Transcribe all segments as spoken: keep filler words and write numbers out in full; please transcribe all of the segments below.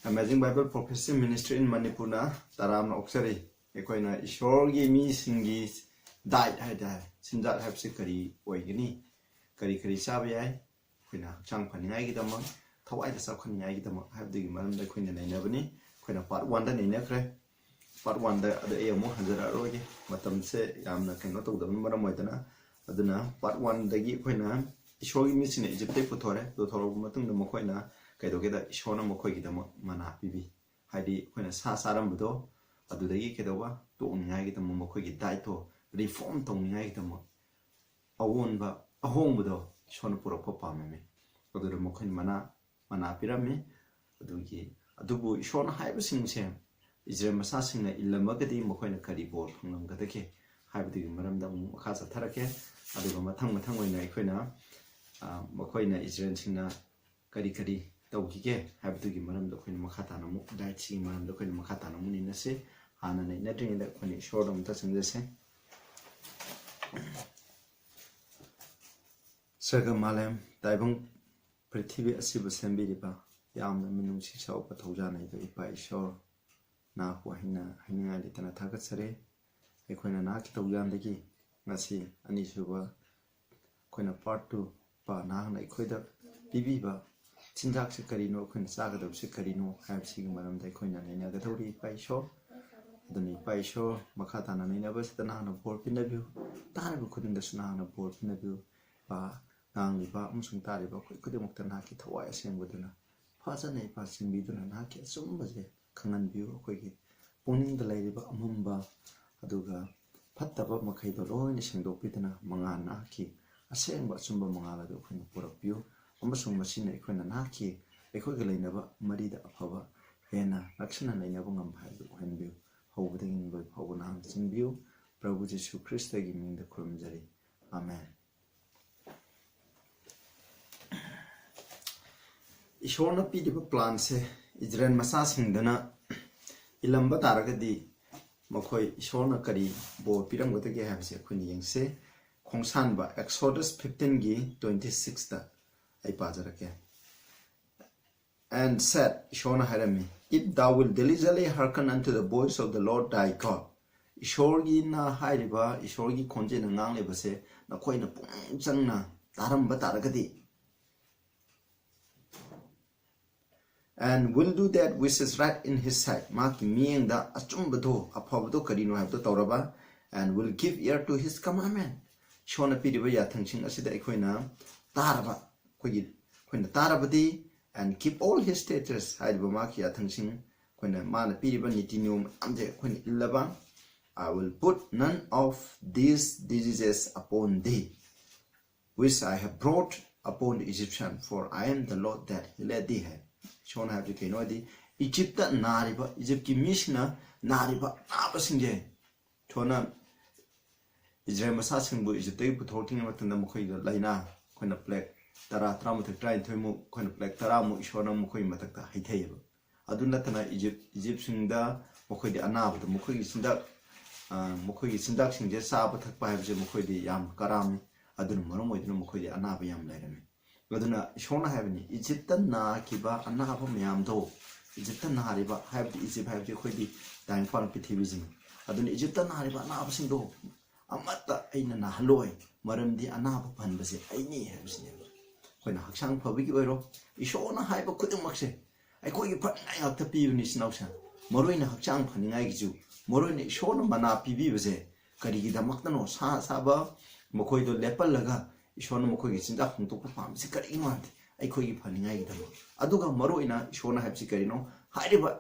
Amazing Bible Prophecy Ministry in ꯃꯅꯤꯄꯨꯔꯅ ꯇꯔꯥꯝꯅ ꯑꯣꯛꯆꯔꯤ꯫ ꯑꯩꯈꯣꯏꯅ ꯏꯁꯣꯔꯒꯤ ꯃꯤꯁꯤꯡꯒꯤ ꯗꯥꯏꯠ ꯍꯥꯏꯇꯥꯔꯦ, ꯆꯤꯟꯖꯥꯛ ꯍꯥꯏꯕꯁꯤ ꯀꯔꯤ ꯑꯣꯏꯒꯅꯤ, ꯀꯔꯤ ꯀꯔꯤ ꯆꯥꯕ ꯌꯥꯏ, ꯑꯩꯈꯣꯏꯅ ꯍꯛꯆꯥꯡ ꯐꯅꯤꯡꯉꯥꯏꯒꯤꯗꯃꯛ, ꯊꯋꯥꯏꯗ ꯆꯥꯎꯈꯠꯅꯤꯡꯉꯥꯏꯒꯤꯗꯃꯛ ꯍꯥꯏꯕꯗꯨꯒꯤ ꯃꯔꯝꯗ ꯑꯩꯈꯣꯏꯅ ꯅꯩꯅꯕꯅꯤ꯫ ꯑꯩꯈꯣꯏꯅ ꯄꯥꯔꯠ ꯋꯥꯟꯗ ꯅꯩꯅꯈ꯭ꯔꯦ꯫ ꯄꯥꯔꯠ ꯋꯥꯟꯗ ꯑꯗ ꯑꯩ ꯑꯃꯨꯛ ꯍꯟꯖꯔꯛꯑꯔꯣꯏꯒꯦ, ꯃꯇꯝꯁꯦ ꯌꯥꯝꯅ ꯀꯩꯅꯣ ꯇꯧꯗꯕꯅ ꯃꯔꯝ ꯑꯣꯏꯗꯅ꯫ ꯑꯗꯨꯅ ꯄꯥꯔꯠ ꯋꯥꯟꯗꯒꯤ ꯑꯩꯈꯣꯏꯅ ꯏꯁꯣꯔꯒꯤ ꯃꯤꯁꯤꯡꯅ ꯏꯖꯤꯞꯇꯒꯤ ꯄꯨꯊꯣꯔꯦ꯫ ꯄꯨꯊꯣꯔꯛꯄ ꯃꯇꯨꯡꯗ ꯃꯈꯣꯏꯅ ꯀꯩꯗꯧꯒꯦꯗ, ꯏꯁꯣꯔꯅ ꯃꯈꯣꯏꯒꯤꯗꯃꯛ ꯃꯅꯥ ꯄꯤꯕꯤ꯫ ꯍꯥꯏꯗꯤ ꯑꯩꯈꯣꯏꯅ ꯁꯥ ꯆꯥꯔꯝꯕꯗꯣ ꯑꯗꯨꯗꯒꯤ ꯀꯩꯗꯧꯕ, ꯇꯣꯛꯅꯤꯡꯉꯥꯏꯒꯤꯗꯃꯛ, ꯃꯈꯣꯏꯒꯤ ꯗꯥꯏꯠꯇꯣ ꯔꯤꯐꯣꯔꯝ ꯇꯧꯅꯤꯡꯉꯥꯏꯒꯤꯗꯃꯛ, ꯑꯑꯣꯟꯕ, ꯑꯍꯣꯡꯕꯗꯣ ꯏꯁꯣꯔꯅ ꯄꯨꯔꯛꯄ ꯄꯥꯝꯃꯝꯃꯤ꯫ ꯑꯗꯨꯗ ꯃꯈꯣꯏꯅ ꯃꯅꯥ, ꯃꯅꯥ ꯄꯤꯔꯝꯃꯤ꯫ ꯑꯗꯨꯒꯤ, ꯑꯗꯨꯕꯨ ꯏꯁꯣꯔꯅ ꯍꯥꯏꯕꯁꯤꯡꯁꯦ ꯏꯖꯔꯦꯜ ꯃꯆꯥꯁꯤꯡꯅ ꯏꯜꯂꯝꯃꯒꯗꯤ ꯃꯈꯣꯏꯅ ꯀꯔꯤ ꯕꯣꯔ ꯐꯪꯂꯝꯒꯗꯒꯦ ꯍꯥꯏꯕꯗꯨꯒꯤ ꯃꯔꯝꯗ ꯑꯃꯨꯛ ꯃꯈꯥ ꯆꯠꯊꯔꯛꯀꯦ꯫ ꯑꯗꯨꯒ ꯃꯊꯪ ꯃꯊꯪ ꯑꯣꯏꯅ ꯑꯩꯈꯣꯏꯅ, ꯑ, ꯃꯈꯣꯏꯅ, ꯏꯖꯔꯦꯜꯁꯤꯡꯅ ꯀꯔꯤ ꯀꯔꯤ ꯇꯧꯈꯤꯒꯦ ꯍꯥꯏꯕꯗꯨꯒꯤ ꯃꯔꯝꯗ ꯑꯩꯈꯣꯏꯅ ꯃꯈꯥ ꯇꯥꯅ ꯑꯃꯨꯛ, ꯗꯥꯏꯠꯁꯤꯒꯤ ꯃꯔꯝꯗ ꯑꯩꯈꯣꯏꯅ ꯃꯈꯥ ꯇꯥꯅ ꯑꯃꯨꯛ ꯅꯩꯅꯁꯤ꯫ ꯍꯥꯟꯅ ꯅꯩꯅꯗ꯭ꯔꯤꯉꯩꯗ ꯑꯩꯈꯣꯏꯅ ꯏꯁꯣꯔꯗ ꯑꯃꯨꯛꯇ ꯆꯪꯖꯁꯦ꯫ ꯁꯔꯒ ꯃꯥꯂꯦꯝ ꯇꯥꯏꯕꯪ ꯄ꯭ꯔꯤꯊꯤꯕꯤ ꯑꯁꯤꯕꯨ ꯁꯦꯝꯕꯤꯔꯤꯕ ꯌꯥꯝꯅ ꯃꯤꯅꯨꯡꯁꯤ ꯆꯥꯎꯕ ꯊꯧꯖꯥꯟ ꯍꯩꯕ ꯏꯄꯥ ꯏꯁꯣꯔ, ꯅꯍꯥꯛꯄꯨ ꯍꯥꯏꯅ-, ꯍꯥꯏꯅꯤꯡꯉꯥꯏ ꯂꯩꯇꯅ ꯊꯥꯒꯠꯆꯔꯤ꯫ ꯑꯩꯈꯣꯏꯅ ꯅꯍꯥꯛꯀꯤ ꯊꯧꯖꯥꯟꯗꯒꯤ ꯉꯁꯤ ꯑꯅꯤꯁꯨꯕ ꯑꯩꯈꯣꯏꯅ ꯄꯥꯔꯠ ꯇꯨ ꯄꯥ ꯅꯍꯥꯛꯅ ꯑꯩꯈꯣꯏꯗ ꯄꯤꯕꯤꯕ ꯆꯤꯟꯖꯥꯛꯁꯤ ꯀꯔꯤꯅꯣ, ꯑꯩꯈꯣꯏꯅ ꯆꯥꯒꯗꯕꯁꯤ ꯀꯔꯤꯅꯣ ꯍꯥꯏꯕꯁꯤꯒꯤ ꯃꯔꯝꯗ ꯑꯩꯈꯣꯏꯅ ꯅꯩꯅꯒꯗꯧꯔꯤ, ꯏꯄꯥ ꯏꯁꯣꯔ꯫ ꯑꯗꯨꯅ ꯏꯄꯥ ꯏꯁꯣꯔ, ꯃꯈꯥ ꯇꯥꯅ ꯅꯩꯅꯕꯁꯤꯗ ꯅꯍꯥꯛꯅ ꯕꯣꯔ ꯄꯤꯅꯕꯤꯌꯨ, ꯇꯥꯔꯤꯕ ꯈꯨꯗꯤꯡꯗꯁꯨ ꯅꯍꯥꯛꯅ ꯕꯣꯔ ꯄꯤꯅꯕꯤꯌꯨ꯫ ꯏꯄꯥ, ꯉꯥꯡꯂꯤꯕ ꯑꯃꯁꯨꯡ ꯇꯥꯔꯤꯕ ꯑꯩꯈꯣꯏ ꯈꯨꯗꯤꯡꯃꯛꯇ ꯅꯍꯥꯛꯀꯤ ꯊꯋꯥꯏ ꯑꯁꯦꯡꯕꯗꯨꯅ ꯐꯖꯅ, ꯏꯄꯥ, ꯆꯤꯡꯕꯤꯗꯨꯅ ꯅꯍꯥꯛꯀꯤ ꯑꯆꯨꯝꯕꯁꯦ ꯈꯪꯍꯟꯕꯤꯌꯨ꯫ ꯑꯩꯈꯣꯏꯒꯤ ꯄꯨꯛꯅꯤꯡꯗ ꯂꯩꯔꯤꯕ ꯑꯃꯝꯕ ꯑꯗꯨꯒ ꯐꯠꯇꯕ ꯃꯈꯩꯗꯣ ꯂꯣꯏꯅ ꯁꯦꯡꯗꯣꯛꯄꯤꯗꯨꯅ ꯃꯉꯥꯜ, ꯅꯍꯥꯛꯀꯤ ꯑꯁꯦꯡꯕ ꯑꯆꯨꯝꯕ ꯃꯉꯥꯜ ꯑꯗꯨ ꯑꯩꯈꯣꯏꯅ ꯄꯨꯔꯛꯄꯤꯌꯨ꯫ ꯑꯃꯁꯨꯡ ꯃꯁꯤꯅ ꯑꯩꯈꯣꯏꯅ ꯅꯍꯥꯛꯀꯤ, ꯑꯩꯈꯣꯏꯒ ꯂꯩꯅꯕ ꯃꯔꯤꯗ ꯑꯐꯕ ꯍꯦꯟꯅ ꯅꯛꯁꯤꯟꯅ ꯂꯩꯅꯕ ꯉꯝꯕ ꯍꯥꯏꯕꯗꯨ ꯑꯣꯏꯍꯟꯕꯤꯌꯨ꯫ ꯍꯧꯕꯗꯒꯤ ꯂꯣꯏ ꯐꯥꯎꯕ ꯅꯍꯥꯛꯅ ꯆꯤꯡꯕꯤꯌꯨ꯫ ꯄ꯭ꯔꯚꯨ ꯖꯤꯁꯨ ꯈ꯭ꯔꯤꯁꯇꯒꯤ ꯃꯤꯡꯗ ꯈꯨꯔꯨꯝꯖꯔꯤ꯫ ꯑꯥꯃꯦꯟ꯫ ꯏꯁꯣꯔꯅ ꯄꯤꯔꯤꯕ ꯄ꯭ꯂꯥꯟꯁꯦ ꯏꯖꯔꯦꯜ ꯃꯆꯥꯁꯤꯡꯗꯨꯅ ꯏꯜꯂꯝꯕ ꯇꯥꯔꯒꯗꯤ ꯃꯈꯣꯏ ꯏꯁꯣꯔꯅ ꯀꯔꯤ ꯕꯣꯔ ꯄꯤꯔꯝꯒꯗꯒꯦ ꯍꯥꯏꯕꯁꯦ ꯑꯩꯈꯣꯏꯅ ꯌꯦꯡꯁꯦ꯫ ꯈꯣꯡꯁꯥꯟꯕ, ꯑꯦꯛꯁꯣꯗꯁ ꯐꯤꯐꯇꯤꯟꯒꯤ ꯇ꯭ꯋꯦꯟꯇꯤ ꯁꯤꯛꯁꯇ ꯑꯩ ꯄꯥꯖꯔꯛꯀꯦ꯫ And said, ꯏꯁꯣꯔꯅ ꯍꯥꯏꯔꯝꯃꯤ, "If thou wilt diligently hearken unto the voice of the Lord thy God." ꯏꯁꯣꯔꯒꯤꯅ ꯍꯥꯏꯔꯤꯕ, ꯏꯁꯣꯔꯒꯤ ꯈꯣꯟꯖꯦꯜꯅ ꯉꯥꯡꯂꯤꯕꯁꯦ ꯅꯈꯣꯏꯅ ꯄꯨꯛꯅꯤꯡ ꯆꯪꯅ ꯇꯥꯔꯝꯕ ꯇꯥꯔꯒꯗꯤ, "and will do that which is right in his sight," ꯃꯍꯥꯛꯀꯤ ꯃꯤꯠꯌꯦꯡꯗ ꯑꯆꯨꯝꯕꯗꯣ, ꯑꯐꯕꯗꯣ ꯀꯔꯤꯅꯣ ꯍꯥꯏꯕꯗꯣ ꯇꯧꯔꯕ, "and will give ear to his commandment," ꯏꯁꯣꯔꯅ ꯄꯤꯔꯤꯕ ꯌꯥꯊꯪꯁꯤꯡ ꯑꯁꯤꯗ ꯑꯩꯈꯣꯏꯅ ꯇꯥꯔꯕ, ꯑꯩꯈꯣꯏꯒꯤ, ꯑꯩꯈꯣꯏꯅ ꯇꯥꯔꯕꯗꯤ, "and keep all his statutes," ꯍꯥꯏꯔꯤꯕ ꯃꯍꯥꯛꯀꯤ ꯌꯥꯊꯪꯁꯤꯡ, ꯑꯩꯈꯣꯏꯅ, ꯃꯥꯅ ꯄꯤꯔꯤꯕ ꯅꯤꯇꯤ ꯅꯤꯌꯣꯝ ꯃꯌꯥꯝꯁꯦ ꯑꯩꯈꯣꯏꯅ ꯏꯜꯂꯕ, "I will put none of these diseases upon thee, which I have brought upon the Egyptian, for I am the Lord that healeth thee," ꯍꯥꯏ꯫ ꯏꯁꯣꯔꯅ ꯍꯥꯏꯕꯗꯤ ꯀꯩꯅꯣ ꯍꯥꯏꯗꯤ, ꯏꯖꯤꯞꯇ ꯅꯥꯔꯤꯕ, ꯏꯖꯤꯞꯀꯤ ꯃꯤꯁꯤꯡꯅ ꯅꯥꯔꯤꯕ ꯑꯅꯥꯕꯁꯤꯡꯁꯦ, ꯏꯁꯣꯔꯅ ꯏꯖꯔꯦꯜ ꯃꯆꯥꯁꯤꯡꯕꯨ ꯏꯖꯤꯞꯇꯒꯤ ꯄꯨꯊꯣꯔꯛꯇ꯭ꯔꯤꯉꯩ ꯃꯇꯝꯗ ꯃꯈꯣꯏꯗ ꯂꯥꯏꯅꯥ, ꯑꯩꯈꯣꯏꯅ ꯄ꯭ꯂꯦꯛ ꯇꯔꯥ, ꯇꯔꯥꯃꯥꯊꯣꯏ, ꯇꯔꯥꯅꯤꯊꯣꯏꯃꯨꯛ, ꯑꯩꯈꯣꯏꯅ ꯄ꯭ꯂꯦꯛ ꯇꯔꯥꯃꯨꯛ ꯏꯁꯣꯔꯅ ꯃꯈꯣꯏꯒꯤ ꯃꯊꯛꯇ ꯍꯩꯊꯩꯌꯦꯕ꯫ ꯑꯗꯨ ꯅꯠꯇꯅ ꯏꯖꯤꯞ, ꯏꯖꯤꯞꯁꯤꯡꯗ ꯃꯈꯣꯏꯗꯤ ꯑꯅꯥꯕꯗ ꯃꯈꯣꯏꯒꯤ ꯆꯤꯟꯖꯥꯛ, ꯑ, ꯃꯈꯣꯏꯒꯤ ꯆꯤꯟꯖꯥꯛꯁꯤꯡꯁꯦ ꯆꯥꯕ ꯊꯛꯄ ꯍꯥꯏꯕꯁꯦ ꯃꯈꯣꯏꯗꯤ ꯌꯥꯝ ꯀꯔꯥꯝꯃꯤ꯫ ꯑꯗꯨꯅ ꯃꯔꯝ ꯑꯣꯏꯗꯨꯅ ꯃꯈꯣꯏꯗꯤ ꯑꯅꯥꯕ ꯌꯥꯝ ꯂꯩꯔꯝꯃꯤ꯫ ꯑꯗꯨꯅ ꯏꯁꯣꯔꯅ ꯍꯥꯏꯕꯅꯤ, ꯏꯖꯤꯞꯇ ꯅꯥꯈꯤꯕ ꯑꯅꯥꯕ ꯃꯌꯥꯝꯗꯣ, ꯏꯖꯤꯞꯇ ꯅꯥꯔꯤꯕ, ꯍꯥꯏꯕꯗꯤ ꯏꯖꯤꯞ ꯍꯥꯏꯕꯗꯤ ꯑꯩꯈꯣꯏꯗꯤ ꯇꯥꯏꯕꯪꯄꯥꯟ ꯄ꯭ꯔꯤꯊꯤꯕꯤꯁꯤꯅꯤ꯫ ꯑꯗꯨꯅ ꯏꯖꯤꯞꯇ ꯅꯥꯔꯤꯕ ꯑꯅꯥꯕꯁꯤꯡꯗꯣ ꯑꯃꯠꯇ ꯑꯩꯅ ꯅꯥꯍꯜꯂꯣꯏ, ꯃꯔꯝꯗꯤ ꯑꯅꯥꯕ ꯐꯍꯟꯕꯁꯦ ꯑꯩꯅꯤ ꯍꯥꯏꯕꯁꯤꯅꯦꯕ꯫ ꯑꯩꯈꯣꯏꯅ ꯍꯛꯆꯥꯡ ꯐꯕꯒꯤ ꯑꯣꯏꯔꯣ, ꯏꯁꯣꯔꯅ ꯍꯥꯏꯕ ꯈꯨꯗꯤꯡꯃꯛꯁꯦ ꯑꯩꯈꯣꯏꯒꯤ ꯐꯅꯤꯡꯉꯥꯏ ꯉꯥꯛꯇ ꯄꯤꯕꯅꯤ, ꯏꯆꯤꯟ ꯏꯅꯥꯎꯁꯦ꯫ ꯃꯔꯨ ꯑꯣꯏꯅ ꯍꯛꯆꯥꯡ ꯐꯅꯤꯡꯉꯥꯏꯒꯤꯁꯨ, ꯃꯔꯨ ꯑꯣꯏꯅ ꯏꯁꯣꯔꯅ ꯃꯅꯥ ꯄꯤꯕꯤꯕꯁꯦ ꯀꯔꯤꯒꯤꯗꯃꯛꯇꯅꯣ? ꯁꯥ ꯁꯥꯕ ꯃꯈꯣꯏꯗꯣ ꯂꯦꯞꯍꯜꯂꯒ ꯏꯁꯣꯔꯅ ꯃꯈꯣꯏꯒꯤ ꯆꯤꯟꯖꯥꯛ ꯍꯣꯡꯗꯣꯛꯄ ꯄꯥꯝꯃꯤꯁꯤ ꯀꯔꯤꯒꯤꯅꯣ ꯍꯥꯏꯕꯗꯤ ꯑꯩꯈꯣꯏꯒꯤ ꯐꯅꯤꯡꯉꯥꯏꯒꯤꯗꯃꯛ꯫ ꯑꯗꯨꯒ ꯃꯔꯨ ꯑꯣꯏꯅ ꯏꯁꯣꯔꯅ ꯍꯥꯏꯕꯁꯤ ꯀꯔꯤꯅꯣ? ꯍꯥꯏꯔꯤꯕ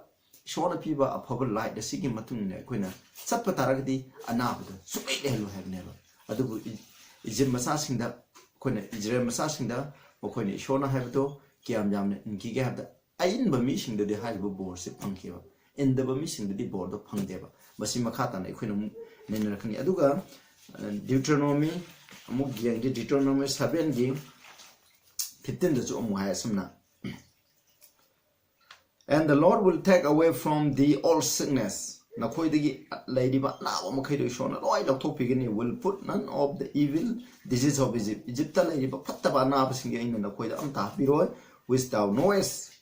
ꯏꯁꯣꯔꯅ ꯄꯤꯕ ꯑꯐꯕ light ꯑꯁꯤꯒꯤ ꯃꯇꯨꯡ ꯏꯟꯅ ꯑꯩꯈꯣꯏꯅ ꯆꯠꯄ ꯇꯥꯔꯒꯗꯤ ꯑꯅꯥꯕꯗꯣ ꯁꯨꯡꯂꯩ ꯂꯩꯍꯜꯂꯣꯏ ꯍꯥꯏꯕꯅꯦꯕ꯫ ꯑꯗꯨꯕꯨ ꯏ-, ꯏꯖꯤꯞ ꯃꯆꯥꯁꯤꯡꯗ, ꯑꯩꯈꯣꯏꯅ ꯏꯖꯔꯦꯜ ꯃꯆꯥꯁꯤꯡꯗ ꯃꯈꯣꯏꯅ ꯏꯁꯣꯔꯅ ꯍꯥꯏꯕꯗꯣ ꯀꯌꯥꯝ ꯌꯥꯝꯅ ꯏꯟꯈꯤꯒꯦ ꯍꯥꯏꯕꯗ, ꯑꯏꯟꯕ ꯃꯤꯁꯤꯡꯗꯗꯤ ꯍꯥꯏꯔꯤꯕ ꯕꯣꯔꯁꯦ ꯐꯪꯈꯤꯕ, ꯏꯟꯗꯕ ꯃꯤꯁꯤꯡꯗꯗꯤ ꯕꯣꯔꯗꯣ ꯐꯪꯗꯦꯕ꯫ ꯃꯁꯤ ꯃꯈꯥ ꯇꯥꯅ ꯑꯩꯈꯣꯏꯅ ꯑꯃꯨꯛ ꯅꯩꯅꯔꯛꯀꯅꯤ꯫ ꯑꯗꯨꯒ, ꯑ, Deuteronomy ꯑꯃꯨꯛ ꯌꯦꯡꯒꯦ, Deuteronomy sevenꯒꯤ fifteenꯗꯁꯨ ꯑꯃꯨꯛ ꯍꯥꯏ ꯑꯁꯨꯝꯅ, "And the Lord will take away from thee all sickness." ꯅꯈꯣꯏꯗꯒꯤ ꯂꯩꯔꯤꯕ ꯑꯅꯥꯕ ꯃꯈꯩꯗꯣ ꯏꯁꯣꯔꯅ ꯂꯣꯏ ꯂꯧꯊꯣꯛꯄꯤꯒꯅꯤ꯫ "Will put none of the evil disease of Egypt." Egypt ꯂꯩꯔꯤꯕ ꯐꯠꯇꯕ ꯑꯅꯥꯕꯁꯤꯡꯒꯤ ꯑꯩꯅ ꯅꯈꯣꯏꯗ ꯑꯝꯇ ꯍꯥꯞꯄꯤꯔꯣꯏ꯫ "Which thou knowest,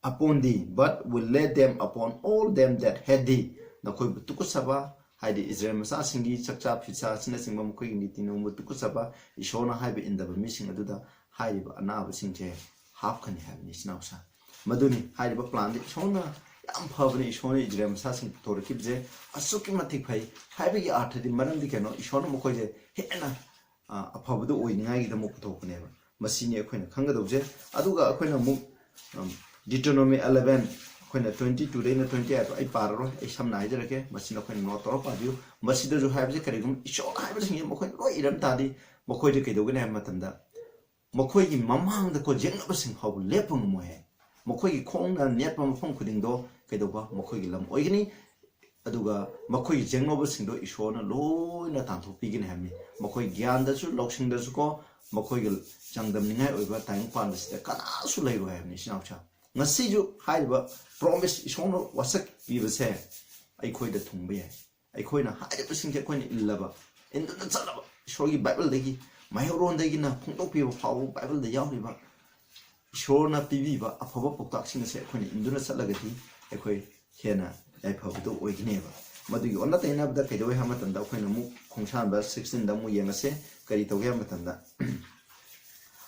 upon thee, but will lay them upon all them that hate thee. ꯅꯈꯣꯏꯕꯨ ꯇꯨꯀꯠꯆꯕ, ꯍꯥꯏꯗꯤ ꯏꯁꯔꯥꯌꯦꯜ ꯃꯆꯥꯁꯤꯡꯒꯤ ꯆꯥꯛꯆꯥ ꯐꯤꯆꯥ ꯑꯁꯤꯅꯆꯤꯡꯕ ꯃꯈꯣꯏꯒꯤ ꯅꯤꯇꯤ ꯅꯤꯌꯣꯝꯕꯨ ꯇꯨꯀꯠꯆꯕ ꯏꯁꯣꯔꯅ ꯍꯥꯏꯕ ꯏꯟꯗꯕ ꯃꯤꯁꯤꯡ ꯑꯗꯨꯗ ꯍꯥꯏꯔꯤꯕ ꯑꯅꯥꯕꯁꯤꯡꯁꯦ ꯍꯥꯞꯀꯅꯤ ꯍꯥꯏꯕꯅꯤ, ꯏꯆꯤꯟ ꯏꯅꯥꯎꯁꯥ꯫ ꯃꯗꯨꯅꯤ ꯍꯥꯏꯔꯤꯕ plan ꯗꯤ ꯏꯁꯣꯔꯅ ꯌꯥꯝ ꯐꯕꯅꯤ꯫ ꯏꯁꯣꯔꯅ ꯏꯁꯔꯥꯌꯦꯜ ꯃꯆꯥꯁꯤꯡ ꯄꯨꯊꯣꯔꯛꯈꯤꯕꯁꯦ ꯑꯁꯨꯛꯀꯤ ꯃꯇꯤꯛ ꯐꯩ ꯍꯥꯏꯕꯒꯤ ꯑꯥꯔꯊꯗꯤ, ꯃꯔꯝꯗꯤ ꯀꯩꯅꯣ, ꯏꯁꯣꯔꯅ ꯃꯈꯣꯏꯁꯦ ꯍꯦꯟꯅ ꯑ, ꯑꯐꯕꯗꯨ ꯑꯣꯏꯅꯤꯡꯉꯥꯏꯒꯤꯗꯃꯛ ꯄꯨꯊꯣꯛꯄꯅꯦꯕ꯫ ꯃꯁꯤꯅꯤ ꯑꯩꯈꯣꯏꯅ ꯈꯪꯒꯗꯧꯕꯁꯦ꯫ ꯑꯗꯨꯒ ꯑꯩꯈꯣꯏꯅ ꯑꯃꯨꯛ, ꯎꯝ, Deuteronomy eleven, ꯑꯩꯈꯣꯏꯅ twenty two ꯗꯩꯅ twenty eight ꯐꯥꯎ ꯑꯩ ꯄꯥꯔꯔꯣꯏ, ꯑꯩ ꯁꯝꯅ ꯍꯥꯏꯖꯔꯛꯀꯦ, ꯃꯁꯤꯅ ꯑꯩꯈꯣꯏꯅ note ꯇꯧꯔ ꯄꯥꯕꯤꯌꯨ꯫ ꯃꯁꯤꯗꯁꯨ ꯍꯥꯏꯕꯁꯦ ꯀꯔꯤꯒꯨꯝꯕ ꯏꯁꯣꯔ ꯍꯥꯏꯕꯁꯤꯡꯁꯦ ꯃꯈꯣꯏꯅ ꯂꯣꯏ ꯏꯔꯝ ꯇꯥꯔꯗꯤ, ꯃꯈꯣꯏꯗ ꯀꯩꯗꯧꯒꯅꯤ ꯍꯥꯏꯕ ꯃꯇꯝꯗ, ꯃꯈꯣꯏꯒꯤ ꯃꯃꯥꯡꯗꯀꯣ ꯌꯦꯛꯅꯕꯁꯤꯡ ꯐꯥꯎꯕ ꯂꯦꯞꯄ ꯉꯝꯃꯣꯏ ꯍꯥꯏ꯫ ꯃꯈꯣꯏꯒꯤ ꯈꯣꯡꯅ ꯅꯦꯠꯄ ꯃꯐꯝ ꯈꯨꯗꯤꯡꯗꯣ ꯀꯩꯗꯧꯕ? ꯃꯈꯣꯏꯒꯤ ꯂꯝ ꯑꯣꯏꯒꯅꯤ꯫ ꯑꯗꯨꯒ ꯃꯈꯣꯏꯒꯤ ꯌꯦꯛꯅꯕꯁꯤꯡꯗꯣ ꯏꯁꯣꯔꯅ ꯂꯣꯏꯅ ꯇꯥꯟꯊꯣꯛꯄꯤꯒꯅꯤ ꯍꯥꯏꯕꯅꯤ꯫ ꯃꯈꯣꯏ ꯒ꯭ꯌꯥꯟꯗꯁꯨ, ꯂꯧꯁꯤꯡꯗꯁꯨꯀꯣ, ꯃꯈꯣꯏꯒꯤ ꯆꯥꯡꯗꯝꯅꯤꯡꯉꯥꯏ ꯑꯣꯏꯕ ꯇꯥꯏꯕꯪ ꯄꯥꯟꯕꯁꯤꯗ ꯀꯅꯥꯁꯨ ꯂꯩꯔꯣꯏ ꯍꯥꯏꯕꯅꯤ, ꯏꯆꯤꯟ ꯏꯅꯥꯎꯁꯥ꯫ ꯉꯁꯤꯁꯨ ꯍꯥꯏꯔꯤꯕ promise ꯏꯁꯣꯔꯅ ꯋꯥꯁꯛ ꯄꯤꯕꯁꯦ ꯑꯩꯈꯣꯏꯗ ꯊꯨꯡꯕ ꯌꯥꯏ꯫ ꯑꯩꯈꯣꯏꯅ ꯍꯥꯏꯔꯤꯕꯁꯤꯡꯁꯦ ꯑꯩꯈꯣꯏꯅ ꯏꯜꯂꯕ, ꯏꯟꯗꯨꯅ ꯆꯠꯂꯕ, ꯏꯁꯣꯔꯒꯤ ꯕꯥꯏꯕꯜꯗꯒꯤ, ꯃꯩꯍꯧꯔꯣꯟꯗꯒꯤꯅ ꯐꯣꯡꯗꯣꯛꯄꯤꯕ ꯐꯥꯎꯕ ꯕꯥꯏꯕꯜꯗ ꯌꯥꯎꯔꯤꯕ ꯏꯁꯣꯔꯅ ꯄꯤꯕꯤꯕ ꯑꯐꯕ ꯄꯥꯎꯇꯥꯛꯁꯤꯡ ꯑꯁꯦ ꯑꯩꯈꯣꯏꯅ ꯏꯟꯗꯨꯅ ꯆꯠꯂꯒꯗꯤ ꯑꯩꯈꯣꯏ ꯍꯦꯟꯅ ꯌꯥꯏꯐꯕꯗꯨ ꯑꯣꯏꯒꯅꯦꯕ꯫ ꯃꯗꯨꯒꯤ ꯑꯣꯟꯅ ꯇꯩꯅꯕꯗ ꯀꯩꯗꯧꯋꯦ ꯍꯥꯏꯕ ꯃꯇꯝꯗ, ꯑꯩꯈꯣꯏꯅ ꯑꯃꯨꯛ ꯈꯣꯡꯁꯥꯟꯕ sixteen ꯗ ꯑꯃꯨꯛ ꯌꯦꯡꯉꯁꯦ꯫ ꯀꯔꯤ ꯇꯧꯒꯦ ꯍꯥꯏꯕ ꯃꯇꯝꯗ,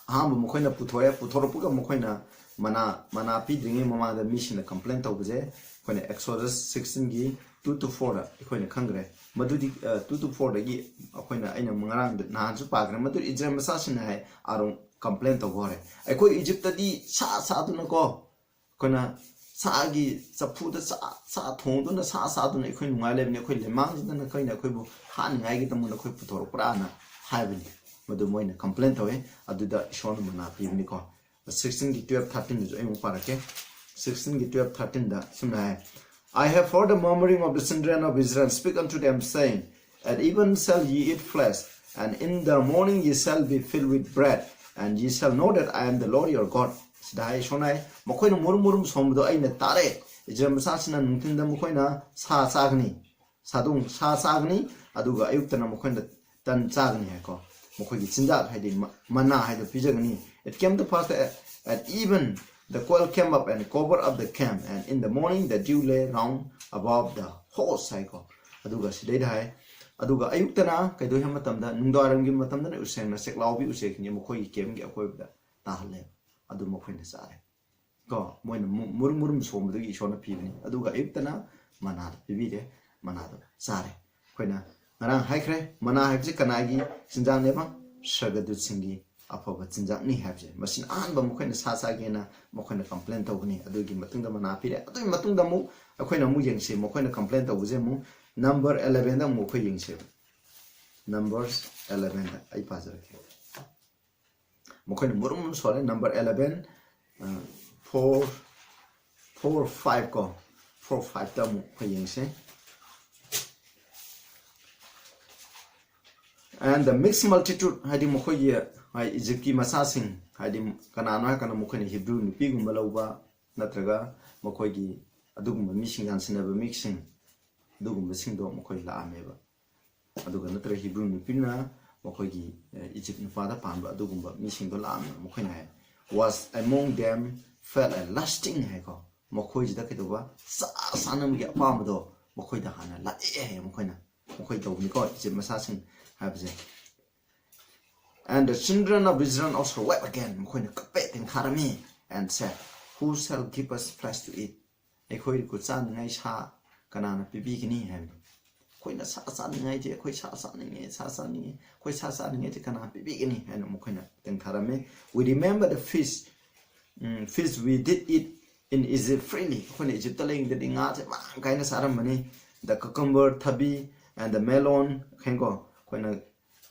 ꯑꯍꯥꯟꯕ ꯃꯈꯣꯏꯅ ꯄꯨꯊꯣꯔꯛꯑꯦ, ꯄꯨꯊꯣꯔꯛꯄꯒ ꯃꯈꯣꯏꯅ ꯃꯅꯥ, ꯃꯅꯥ ꯄꯤꯗ꯭ꯔꯤꯉꯩ ꯃꯃꯥꯡꯗ ꯃꯤꯁꯤꯡꯅ complain ꯇꯧꯕꯁꯦ ꯑꯩꯈꯣꯏꯅ Exodus sixteen ꯒꯤ two to four ꯗ ꯑꯩꯈꯣꯏꯅ ꯈꯪꯈ꯭ꯔꯦ꯫ ꯃꯗꯨꯗꯤ, ꯑ, two to four ꯗꯒꯤ ꯑꯩꯈꯣꯏꯅ, ꯑꯩꯅ ꯉꯔꯥꯡꯗ, ꯅꯍꯥꯟꯁꯨ ꯄꯥꯈ꯭ꯔꯦ꯫ ꯃꯗꯨ ꯏꯁꯔꯥꯌꯦꯜ ꯃꯆꯥꯁꯤꯡꯅ ꯍꯥꯏ, ꯑꯥꯔꯣꯟ complain ꯇꯧꯕ ꯍꯧꯔꯦ꯫ ꯑꯩꯈꯣꯏ ꯏꯖꯤꯞꯇꯗꯤ ꯁꯥ ꯁꯥꯗꯨꯅꯀꯣ, ꯑꯩꯈꯣꯏꯅ ꯁꯥꯒꯤ ꯆꯐꯨꯗ ꯁꯥ, ꯁꯥ ꯊꯣꯡꯗꯨꯅ, ꯁꯥ ꯆꯥꯗꯨꯅ ꯑꯩꯈꯣꯏ ꯅꯨꯡꯉꯥꯏ ꯂꯩꯕꯅꯤ, ꯑꯩꯈꯣꯏ ꯂꯩꯃꯥꯡꯁꯤꯗꯅ ꯀꯩꯅ ꯑꯩꯈꯣꯏꯕꯨ ꯍꯥꯠꯅꯤꯡꯉꯥꯏꯒꯤꯗꯃꯛ ꯅꯈꯣꯏ ꯄꯨꯊꯣꯔꯛꯄ꯭ꯔꯥꯅ ꯍꯥꯏꯕꯅꯤ꯫ ꯃꯗꯨ ꯃꯣꯏꯅ complain ꯇꯧꯋꯦ꯫ ꯑꯗꯨꯗ ꯏꯁꯣꯔꯅ ꯃꯅꯥ ꯄꯤꯕꯅꯤꯀꯣ꯫ Sixteen ꯒꯤ twelve, thirteen ꯗꯁꯨ ꯑꯩ ꯑꯃꯨꯛ ꯄꯥꯔꯛꯀꯦ꯫ Sixteen ꯒꯤ twelve, thirteen ꯗ ꯁꯨꯝꯅ ꯍꯥꯏ, "I have heard the murmuring of the children of Israel. Speak unto them, saying, At even shall ye eat flesh, and in the morning ye shall be filled with bread, and ye shall know that I am the Lord your God." ꯁꯤꯗ ꯍꯥꯏ, ꯏꯁꯣꯔꯅ ꯍꯥꯏ, ꯃꯈꯣꯏꯅ ꯃꯨꯔꯨꯝ ꯃꯨꯔꯨꯝ ꯁꯣꯟꯕꯗꯣ ꯑꯩꯅ ꯇꯥꯔꯦ꯫ ꯏꯁꯔꯥꯌꯦꯜ ꯃꯆꯥꯁꯤꯡꯅ ꯅꯨꯡꯊꯤꯟꯗ ꯃꯈꯣꯏꯅ ꯁꯥ ꯆꯥꯒꯅꯤ, ꯁꯥꯗꯣꯡ ꯁꯥ ꯆꯥꯒꯅꯤ, ꯑꯗꯨꯒ ꯑꯌꯨꯛꯇꯅ ꯃꯈꯣꯏꯅ ꯇꯟ ꯆꯥꯒꯅꯤ ꯍꯥꯏꯀꯣ꯫ ꯃꯈꯣꯏꯒꯤ ꯆꯤꯟꯖꯥꯛ ꯍꯥꯏꯗꯤ ꯃ-, ꯃꯅꯥ ꯍꯥꯏꯗꯣ ꯄꯤꯖꯒꯅꯤ꯫ It came to pass that at even "The quail came up and covered up the camp, and in the morning the dew lay round about the host" ꯍꯥꯏꯀꯣ꯫ ꯑꯗꯨꯒ ꯁꯤꯗꯩꯗ ꯍꯥꯏ, ꯑꯗꯨꯒ ꯑꯌꯨꯛꯇꯅ ꯀꯩꯗꯧꯏ ꯍꯥꯏꯕ ꯃꯇꯝꯗ, ꯅꯨꯡꯗꯥꯡꯋꯥꯏꯔꯝꯒꯤ ꯃꯇꯝꯗꯅ ꯎꯁꯦꯡꯅ ꯆꯦꯛꯂꯥꯎꯕꯤ ꯎꯆꯦꯛꯁꯤꯡꯁꯦ ꯃꯈꯣꯏꯒꯤ campꯀꯤ ꯑꯀꯣꯏꯕꯗ ꯇꯥꯍꯜꯂꯦꯕ꯫ ꯑꯗꯨ ꯃꯈꯣꯏꯅ ꯆꯥꯔꯦ ꯀꯣ꯫ ꯃꯣꯏꯅ ꯃꯨ-, ꯃꯨꯔꯨꯝ ꯃꯨꯔꯨꯝ ꯁꯣꯟꯕꯗꯨꯒꯤ ꯏꯁꯣꯔꯅ ꯄꯤꯕꯅꯤ꯫ ꯑꯗꯨꯒ ꯑꯌꯨꯛꯇꯅ ꯃꯅꯥꯗꯣ ꯄꯤꯕꯤꯔꯦ, ꯃꯅꯥꯗꯣ ꯆꯥꯔꯦ꯫ ꯑꯩꯈꯣꯏꯅ ꯉꯔꯥꯡ ꯍꯥꯏꯈ꯭ꯔꯦ, ꯃꯅꯥ ꯍꯥꯏꯕꯁꯤ ꯀꯅꯥꯒꯤ ꯆꯤꯟꯖꯥꯛꯅꯦꯕ? ꯁ꯭ꯔꯒꯗꯨꯠꯁꯤꯡꯒꯤ ꯑꯐꯕ ꯆꯤꯟꯖꯥꯛꯅꯤ ꯍꯥꯏꯕꯁꯦ꯫ ꯃꯁꯤꯅ ꯑꯍꯥꯟꯕ ꯃꯈꯣꯏꯅ ꯁꯥ ꯆꯥꯒꯦꯅ ꯃꯈꯣꯏꯅ complain ꯇꯧꯒꯅꯤ꯫ ꯑꯗꯨꯒꯤ ꯃꯇꯨꯡꯗ ꯃꯅꯥ ꯄꯤꯔꯦ꯫ ꯑꯗꯨꯒꯤ ꯃꯇꯨꯡꯗ ꯑꯃꯨꯛ ꯑꯩꯈꯣꯏꯅ ꯑꯃꯨꯛ ꯌꯦꯡꯁꯤ, ꯃꯈꯣꯏꯅ complain ꯇꯧꯕꯁꯦ ꯑꯃꯨꯛ number elevenꯗ ꯑꯃꯨꯛ ꯑꯩꯈꯣꯏ ꯌꯦꯡꯁꯦꯕ꯫ Numbers elevenꯗ ꯑꯩ ꯄꯥꯖꯔꯛꯀꯦ꯫ ꯃꯈꯣꯏꯅ ꯃꯨꯔꯨꯝ ꯃꯨꯔꯨꯝ ꯁꯣꯜꯂꯦ꯫ Number eleven, four, four, five ꯀꯣ, four, fiveꯇ ꯑꯃꯨꯛ ꯑꯩꯈꯣꯏ ꯌꯦꯡꯁꯦ꯫ "And the mixed multitude", ꯍꯥꯏꯗꯤ ꯃꯈꯣꯏꯒꯤ, ꯍꯥꯏ, ꯏꯖꯤꯞꯀꯤ ꯃꯆꯥꯁꯤꯡ, ꯍꯥꯏꯗꯤ ꯀꯅꯥꯅꯣ ꯍꯥꯏꯔꯀꯥꯟꯗ ꯃꯈꯣꯏꯅ ꯍꯤꯕ꯭ꯔꯨ ꯅꯨꯄꯤꯒꯨꯝꯕ ꯂꯧꯕ, ꯅꯠꯇ꯭ꯔꯒ ꯃꯈꯣꯏꯒꯤ ꯑꯗꯨꯒꯨꯝꯕ ꯃꯤꯁꯤꯡ, ꯌꯥꯟꯁꯤꯟꯅꯕ ꯃꯤꯁꯤꯡ, ꯑꯗꯨꯒꯨꯝꯕꯁꯤꯡꯗꯣ ꯃꯈꯣꯏ ꯂꯥꯛꯑꯝꯃꯦꯕ꯫ ꯑꯗꯨꯒ ꯅꯠꯇ꯭ꯔꯒ ꯍꯤꯕ꯭ꯔꯨ ꯅꯨꯄꯤꯅ ꯃꯈꯣꯏꯒꯤ, ꯑ, ꯏꯖꯤꯞ ꯅꯨꯄꯥꯗ ꯄꯥꯟꯕ ꯑꯗꯨꯒꯨꯝꯕ ꯃꯤꯁꯤꯡꯗꯣ ꯂꯥꯛꯑꯝꯃꯦ꯫ ꯃꯈꯣꯏꯅ ꯍꯥꯏ, "Was among them felt a lusting" ꯍꯥꯏꯀꯣ꯫ ꯃꯈꯣꯏꯁꯤꯗ ꯀꯩꯗꯧꯕ? ꯆꯥ ꯆꯥꯅꯕꯒꯤ ꯑꯄꯥꯝꯕꯗꯣ ꯃꯈꯣꯏꯗ ꯍꯥꯟꯅ ꯂꯥꯛꯑꯦ ꯍꯥꯏꯌꯦ꯫ ꯃꯈꯣꯏꯅ, ꯃꯈꯣꯏ ꯇꯧꯕꯅꯤꯀꯣ, ꯏꯖꯤꯞ ꯃꯆꯥꯁꯤꯡ ꯍꯥꯏꯕꯁꯦ꯫ "And the children of Israel also wept again", ꯃꯈꯣꯏꯅ ꯀꯞꯄꯦ, ꯇꯦꯡꯊꯥꯔꯝꯃꯤ, "and said, 'Who shall give us flesh to eat?'" ꯑꯩꯈꯣꯏꯕꯨ ꯆꯥꯅꯤꯡꯉꯥꯏ ꯁꯥ ꯀꯅꯥꯅ ꯄꯤꯕꯤꯒꯅꯤ ꯍꯥꯏꯕꯗꯣ꯫ ꯑꯩꯈꯣꯏꯅ ꯁꯥ ꯆꯥꯅꯤꯡꯉꯥꯏꯁꯦ, ꯑꯩꯈꯣꯏ ꯁꯥ ꯆꯥꯅꯤꯡꯉꯦ, ꯁꯥ ꯆꯥꯅꯤꯡꯉꯦ, ꯑꯩꯈꯣꯏ ꯁꯥ ꯆꯥꯅꯤꯡꯉꯥꯏꯁꯦ ꯀꯅꯥ ꯄꯤꯕꯤꯒꯅꯤ ꯍꯥꯏꯅ ꯃꯈꯣꯏꯅ ꯇꯦꯡꯊꯥꯔꯝꯃꯤ꯫ "We remember the fish, um, fish we did eat in Egypt freely." ꯑꯩꯈꯣꯏꯅ ꯏꯖꯤꯞꯇ ꯂꯩꯔꯤꯉꯩꯗꯗꯤ ꯉꯥꯁꯦ ꯃꯔꯥꯡ ꯀꯥꯏꯅ ꯆꯥꯔꯝꯕꯅꯤ꯫ "The cucumber", ꯊꯕꯤ, "and the melon", ꯈꯪꯉꯤꯀꯣ? ꯑꯩꯈꯣꯏꯅ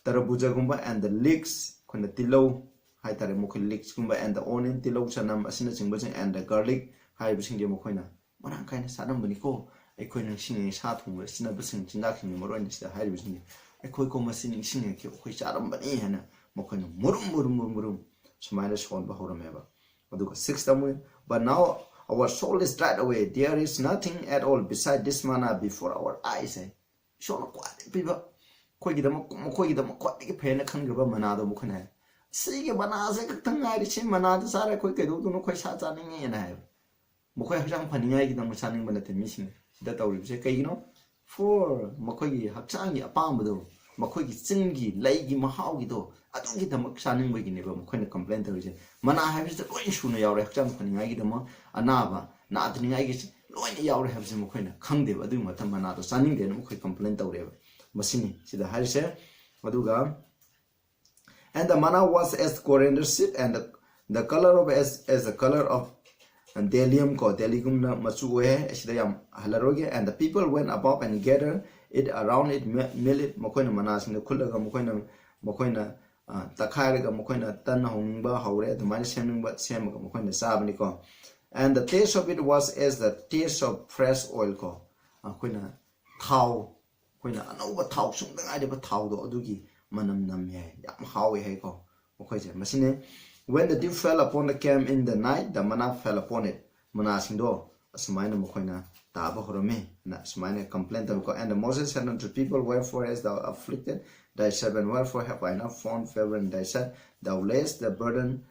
ꯇꯔꯕꯨꯖꯒꯨꯝꯕ, "and the leeks", ꯑꯩꯈꯣꯏꯅ ꯇꯤꯜꯍꯧ ꯍꯥꯏꯇꯥꯔꯦ, ꯃꯈꯣꯏ leeksꯀꯨꯝꯕ, "and the onion", ꯇꯤꯜꯍꯧ ꯆꯅꯝ ꯑꯁꯤꯅꯆꯤꯡꯕꯁꯤꯡ, "and the garlic" ꯍꯥꯏꯔꯤꯕꯁꯤꯡꯁꯦ ꯃꯈꯣꯏꯅ ꯃꯔꯥꯡ ꯀꯥꯏꯅ ꯆꯥꯔꯝꯕꯅꯤꯀꯣ꯫ ꯑꯩꯈꯣꯏ ꯅꯤꯡꯁꯤꯡꯉꯦ, ꯁꯥ ꯊꯣꯡꯕꯗ ꯁꯤꯖꯤꯟꯅꯕꯁꯤꯡ, ꯆꯤꯟꯖꯥꯛꯁꯤꯡꯒꯤ ꯃꯔꯨ ꯑꯣꯏꯅ ꯁꯤꯗ ꯍꯥꯏꯔꯤꯕꯁꯤꯡꯁꯦ ꯑꯩꯈꯣꯏ ꯀꯣ ꯃꯁꯤ ꯅꯤꯡꯁꯤꯡꯉꯛꯈꯤ, ꯑꯩꯈꯣꯏ ꯆꯥꯔꯝꯕꯅꯤ ꯍꯥꯏꯅ ꯃꯈꯣꯏꯅ ꯃꯨꯔꯨꯝ ꯃꯨꯔꯨꯝ ꯃꯨꯔꯨꯝ ꯃꯨꯔꯨꯝ ꯁꯨꯃꯥꯏꯅ ꯁꯣꯟꯕ ꯍꯧꯔꯝꯃꯦꯕ꯫ ꯑꯗꯨꯒ sixꯇ ꯑꯃꯨꯛ, "But now our soul is dried away, there is nothing at all beside this manna before our eyes" ꯍꯥꯏ꯫ ꯏꯁꯣꯔꯅ ꯈ꯭ꯋꯥꯏꯗꯒꯤ ꯄꯤꯕ, ꯑꯩꯈꯣꯏꯒꯤꯗꯃꯛ, ꯃꯈꯣꯏꯒꯤꯗꯃꯛ ꯈ꯭ꯋꯥꯏꯗꯒꯤ ꯐꯩꯅ ꯈꯟꯈ꯭ꯔꯕ ꯃꯅꯥꯗꯣ ꯃꯈꯣꯏꯅ ꯍꯥꯏ, ꯁꯤꯒꯤ ꯃꯅꯥꯁꯦ ꯈꯛꯇꯪ ꯉꯥꯏꯔꯦ, ꯁꯤ ꯃꯅꯥꯗ ꯆꯥꯔꯦ ꯑꯩꯈꯣꯏ ꯀꯩꯗꯧꯗꯣꯏꯅꯣ, ꯑꯩꯈꯣꯏ ꯁꯥ ꯆꯥꯅꯤꯡꯉꯦꯅ ꯍꯥꯏꯕ꯫ ꯃꯈꯣꯏ ꯍꯛꯆꯥꯡ ꯐꯅꯤꯡꯉꯥꯏꯒꯤꯗꯃꯛ ꯆꯥꯅꯤꯡꯕ ꯅꯠꯇꯦ ꯃꯤꯁꯤꯡꯅ ꯁꯤꯗ ꯇꯧꯔꯤꯕꯁꯦ꯫ ꯀꯩꯒꯤꯅꯣ? For ꯃꯈꯣꯏꯒꯤ ꯍꯛꯆꯥꯡꯒꯤ ꯑꯄꯥꯝꯕꯗꯣ, ꯃꯈꯣꯏꯒꯤ ꯆꯤꯟꯒꯤ ꯂꯩꯒꯤ ꯃꯍꯥꯎꯒꯤꯗꯣ, ꯑꯗꯨꯒꯤꯗꯃꯛ ꯆꯥꯅꯤꯡꯕꯒꯤꯅꯦꯕ ꯃꯈꯣꯏꯅ complain ꯇꯧꯔꯤꯁꯦ꯫ ꯃꯅꯥ ꯍꯥꯏꯕꯁꯤꯗ ꯂꯣꯏꯅ ꯁꯨꯅ ꯌꯥꯎꯔꯦ, ꯍꯛꯆꯥꯡ ꯐꯅꯤꯡꯉꯥꯏꯒꯤꯗꯃꯛ, ꯑꯅꯥꯕ ꯅꯥꯗꯅꯤꯡꯉꯥꯏꯒꯤ ꯂꯣꯏꯅ ꯌꯥꯎꯔꯦ ꯍꯥꯏꯕꯁꯦ ꯃꯈꯣꯏꯅ ꯈꯪꯗꯦꯕ꯫ ꯑꯗꯨꯒꯤ ꯃꯇꯝ ꯃꯅꯥꯗꯣ ꯆꯥꯅꯤꯡꯗꯦꯅ ꯃꯈꯣꯏ complain ꯇꯧꯔꯦꯕ꯫ ꯃꯁꯤꯅꯤ ꯁꯤꯗ ꯍꯥꯏꯔꯤꯁꯦ꯫ ꯑꯗꯨꯒ, and the manna was as coriander seed and the, the color of as, as the color of bdellium ꯀꯣ, ꯕ꯭ꯗꯦꯂꯤꯌꯝꯒꯨꯝꯅ ꯃꯆꯨ ꯑꯣꯏ ꯍꯥꯏ꯫ ꯑꯁꯤꯗ ꯌꯥꯝ ꯍꯜꯂꯔꯣꯏꯒꯦ꯫ And the people went about and gathered it around it, mi- mill it. ꯃꯈꯣꯏꯅ ꯃꯅꯥꯁꯤꯡꯗ ꯈꯨꯠꯂꯒ ꯃꯈꯣꯏꯅ, ꯃꯈꯣꯏꯅ ꯑ, ꯇꯛꯈꯥꯏꯔꯒ ꯃꯈꯣꯏꯅ ꯇꯟ ꯍꯧꯅꯤꯡꯕ ꯍꯧꯔꯦ, ꯑꯗꯨꯃꯥꯏꯅ ꯁꯦꯝꯅꯤꯡꯕ ꯁꯦꯝꯃꯒ ꯃꯈꯣꯏꯅ ꯆꯥꯕꯅꯤꯀꯣ꯫ And the taste of it was as the taste of fresh oil ꯀꯣ, ꯑꯩꯈꯣꯏꯅ ꯊꯥꯎ, ꯑꯩꯈꯣꯏꯅ ꯑꯅꯧꯕ ꯊꯥꯎ ꯁꯨꯡꯗ ꯉꯥꯏꯔꯤꯕ ꯊꯥꯎꯗꯣ, ꯑꯗꯨꯒꯤ ꯃꯅꯝ ꯅꯝꯃꯦ ꯍꯥꯏ, ꯌꯥꯝ ꯍꯥꯎꯋꯦ ꯍꯥꯏꯀꯣ ꯃꯈꯣꯏꯁꯦ꯫ ꯃꯁꯤꯅꯤ, when the dew fell upon the camp in the night, the manna fell upon it. ꯃꯅꯥꯁꯤꯡꯗꯣ ꯑꯁꯨꯃꯥꯏꯅ ꯃꯈꯣꯏꯅ ꯇꯥꯕ ꯍꯧꯔꯝꯃꯤ ꯍꯥꯏꯅ ꯑꯁꯨꯃꯥꯏꯅ complain ꯇꯧꯏꯀꯣ꯫ And Moses said unto the people, wherefore hast thou afflicted thy servant? Wherefore have I not found favor in thy sight? Thou layest the burden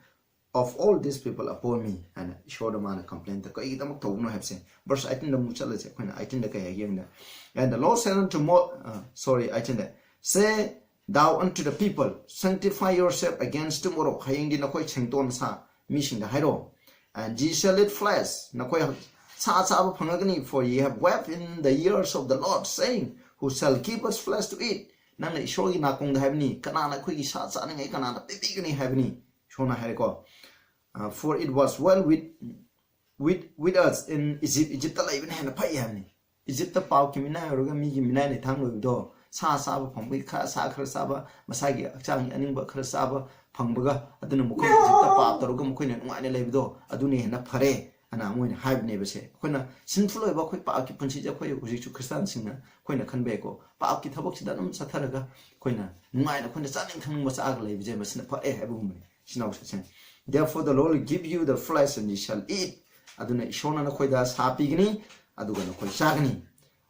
of all these people upon me. ꯍꯥꯏꯅ ꯏꯁꯣꯔꯗ ꯃꯥꯅ complain ꯇꯧ, ꯀꯩꯒꯤꯗꯃꯛ ꯇꯧꯕꯅꯣ ꯍꯥꯏꯕꯁꯦ꯫ Verse eighteenꯗ ꯑꯃꯨꯛ ꯆꯠꯂꯁꯦ ꯑꯩꯈꯣꯏꯅ, eighteenꯗ ꯀꯩ ꯍꯥꯏꯒꯦ ꯌꯦꯡꯉꯨꯅꯦ꯫ And the Lord said unto Mo-, uh, sorry, eighteenꯗ, say thou unto the people, sanctify yourself against tomorrow. ꯍꯌꯦꯡꯗꯤ ꯅꯈꯣꯏ ꯁꯦꯡꯇꯣꯛ ꯅꯁꯥ ꯃꯤꯁꯤꯡꯗ ꯍꯥꯏꯔꯣ꯫ And ye shall eat flesh. ꯅꯈꯣꯏ ꯁꯥ ꯆꯥꯕ ꯐꯪꯉꯒꯅꯤ꯫ For ye have wept in the ears of the Lord, saying, who shall give us flesh to eat? ꯅꯪꯅ ꯏꯁꯣꯔꯒꯤ ꯅꯥꯀꯣꯡꯗ ꯍꯥꯏꯕꯅꯤ, ꯀꯅꯥꯅ ꯑꯩꯈꯣꯏꯒꯤ ꯁꯥ ꯆꯥꯅꯤꯡꯉꯥꯏ ꯀꯅꯥꯅ ꯄꯤꯕꯤꯒꯅꯤ ꯍꯥꯏꯕꯅꯤ꯫ ꯏꯁꯣꯔꯅ ꯍꯥꯏꯔꯦꯀꯣ꯫ Uh, for it was well with, with, with us in Egypt. Egypt ꯂꯩꯕꯅ ꯍꯦꯟꯅ ꯐꯩ ꯍꯥꯏꯕꯅꯤ꯫ ꯏꯖꯤꯞꯇ ꯄꯥꯞꯀꯤ ꯃꯤꯅꯥꯏ ꯑꯣꯏꯔꯒ ꯃꯤꯒꯤ ꯃꯤꯅꯥꯏ ꯂꯩꯊꯥꯡ ꯂꯣꯏꯕꯗꯣ, ꯁꯥ ꯆꯥꯕ ꯐꯪꯕꯒꯤ ꯈꯔ ꯁꯥ ꯈꯔ ꯆꯥꯕ, ꯃꯁꯥꯒꯤ ꯍꯛꯆꯥꯡꯒꯤ ꯑꯅꯤꯡꯕ ꯈꯔ ꯆꯥꯕ ꯐꯪꯕꯒ, ꯑꯗꯨꯅ ꯃꯈꯣꯏꯅ ꯏꯖꯤꯞꯇ ꯄꯥꯞ ꯇꯧꯔꯒ ꯃꯈꯣꯏꯅ ꯅꯨꯡꯉꯥꯏꯅ ꯂꯩꯕꯗꯣ, ꯑꯗꯨꯅ ꯍꯦꯟꯅ ꯐꯔꯦ ꯑꯅ ꯃꯣꯏꯅ ꯍꯥꯏꯕꯅꯦꯕ꯫ ꯁꯦ ꯑꯩꯈꯣꯏꯅ sinful ꯑꯣꯏꯕ ꯑꯩꯈꯣꯏ ꯄꯥꯞꯀꯤ ꯄꯨꯟꯁꯤꯁꯦ ꯑꯩꯈꯣꯏ ꯍꯧꯖꯤꯛꯁꯨ ꯈ꯭ꯔꯤꯁꯇꯥꯟꯁꯤꯡꯅ ꯑꯩꯈꯣꯏꯅ ꯈꯟꯕ ꯌꯥꯏꯀꯣ, ꯄꯥꯞꯀꯤ ꯊꯕꯛꯁꯤꯗ ꯑꯗꯨꯝ ꯆꯠꯊꯔꯒ ꯑꯩꯈꯣꯏꯅ ꯅꯨꯡꯉꯥꯏꯅ ꯑꯩꯈꯣꯏꯅ ꯆꯥꯅꯤꯡ ꯊꯛꯅꯤꯡꯕ ꯆꯥꯔꯒ ꯂꯩꯕꯁꯦ ꯃꯁꯤꯅ ꯐꯔꯦ ꯍꯥꯏꯕꯒꯨꯝꯕꯅꯤ꯫ ꯏꯆꯤꯟ ꯏꯅꯥꯎꯁꯤꯡ, therefore the Lord will give you the flesh and ye shall eat. ꯑꯗꯨꯅ ꯏꯁꯣꯔꯅ ꯅꯈꯣꯏꯗ ꯁꯥ ꯄꯤꯒꯅꯤ, ꯑꯗꯨꯒ ꯅꯈꯣꯏ ꯆꯥꯒꯅꯤ꯫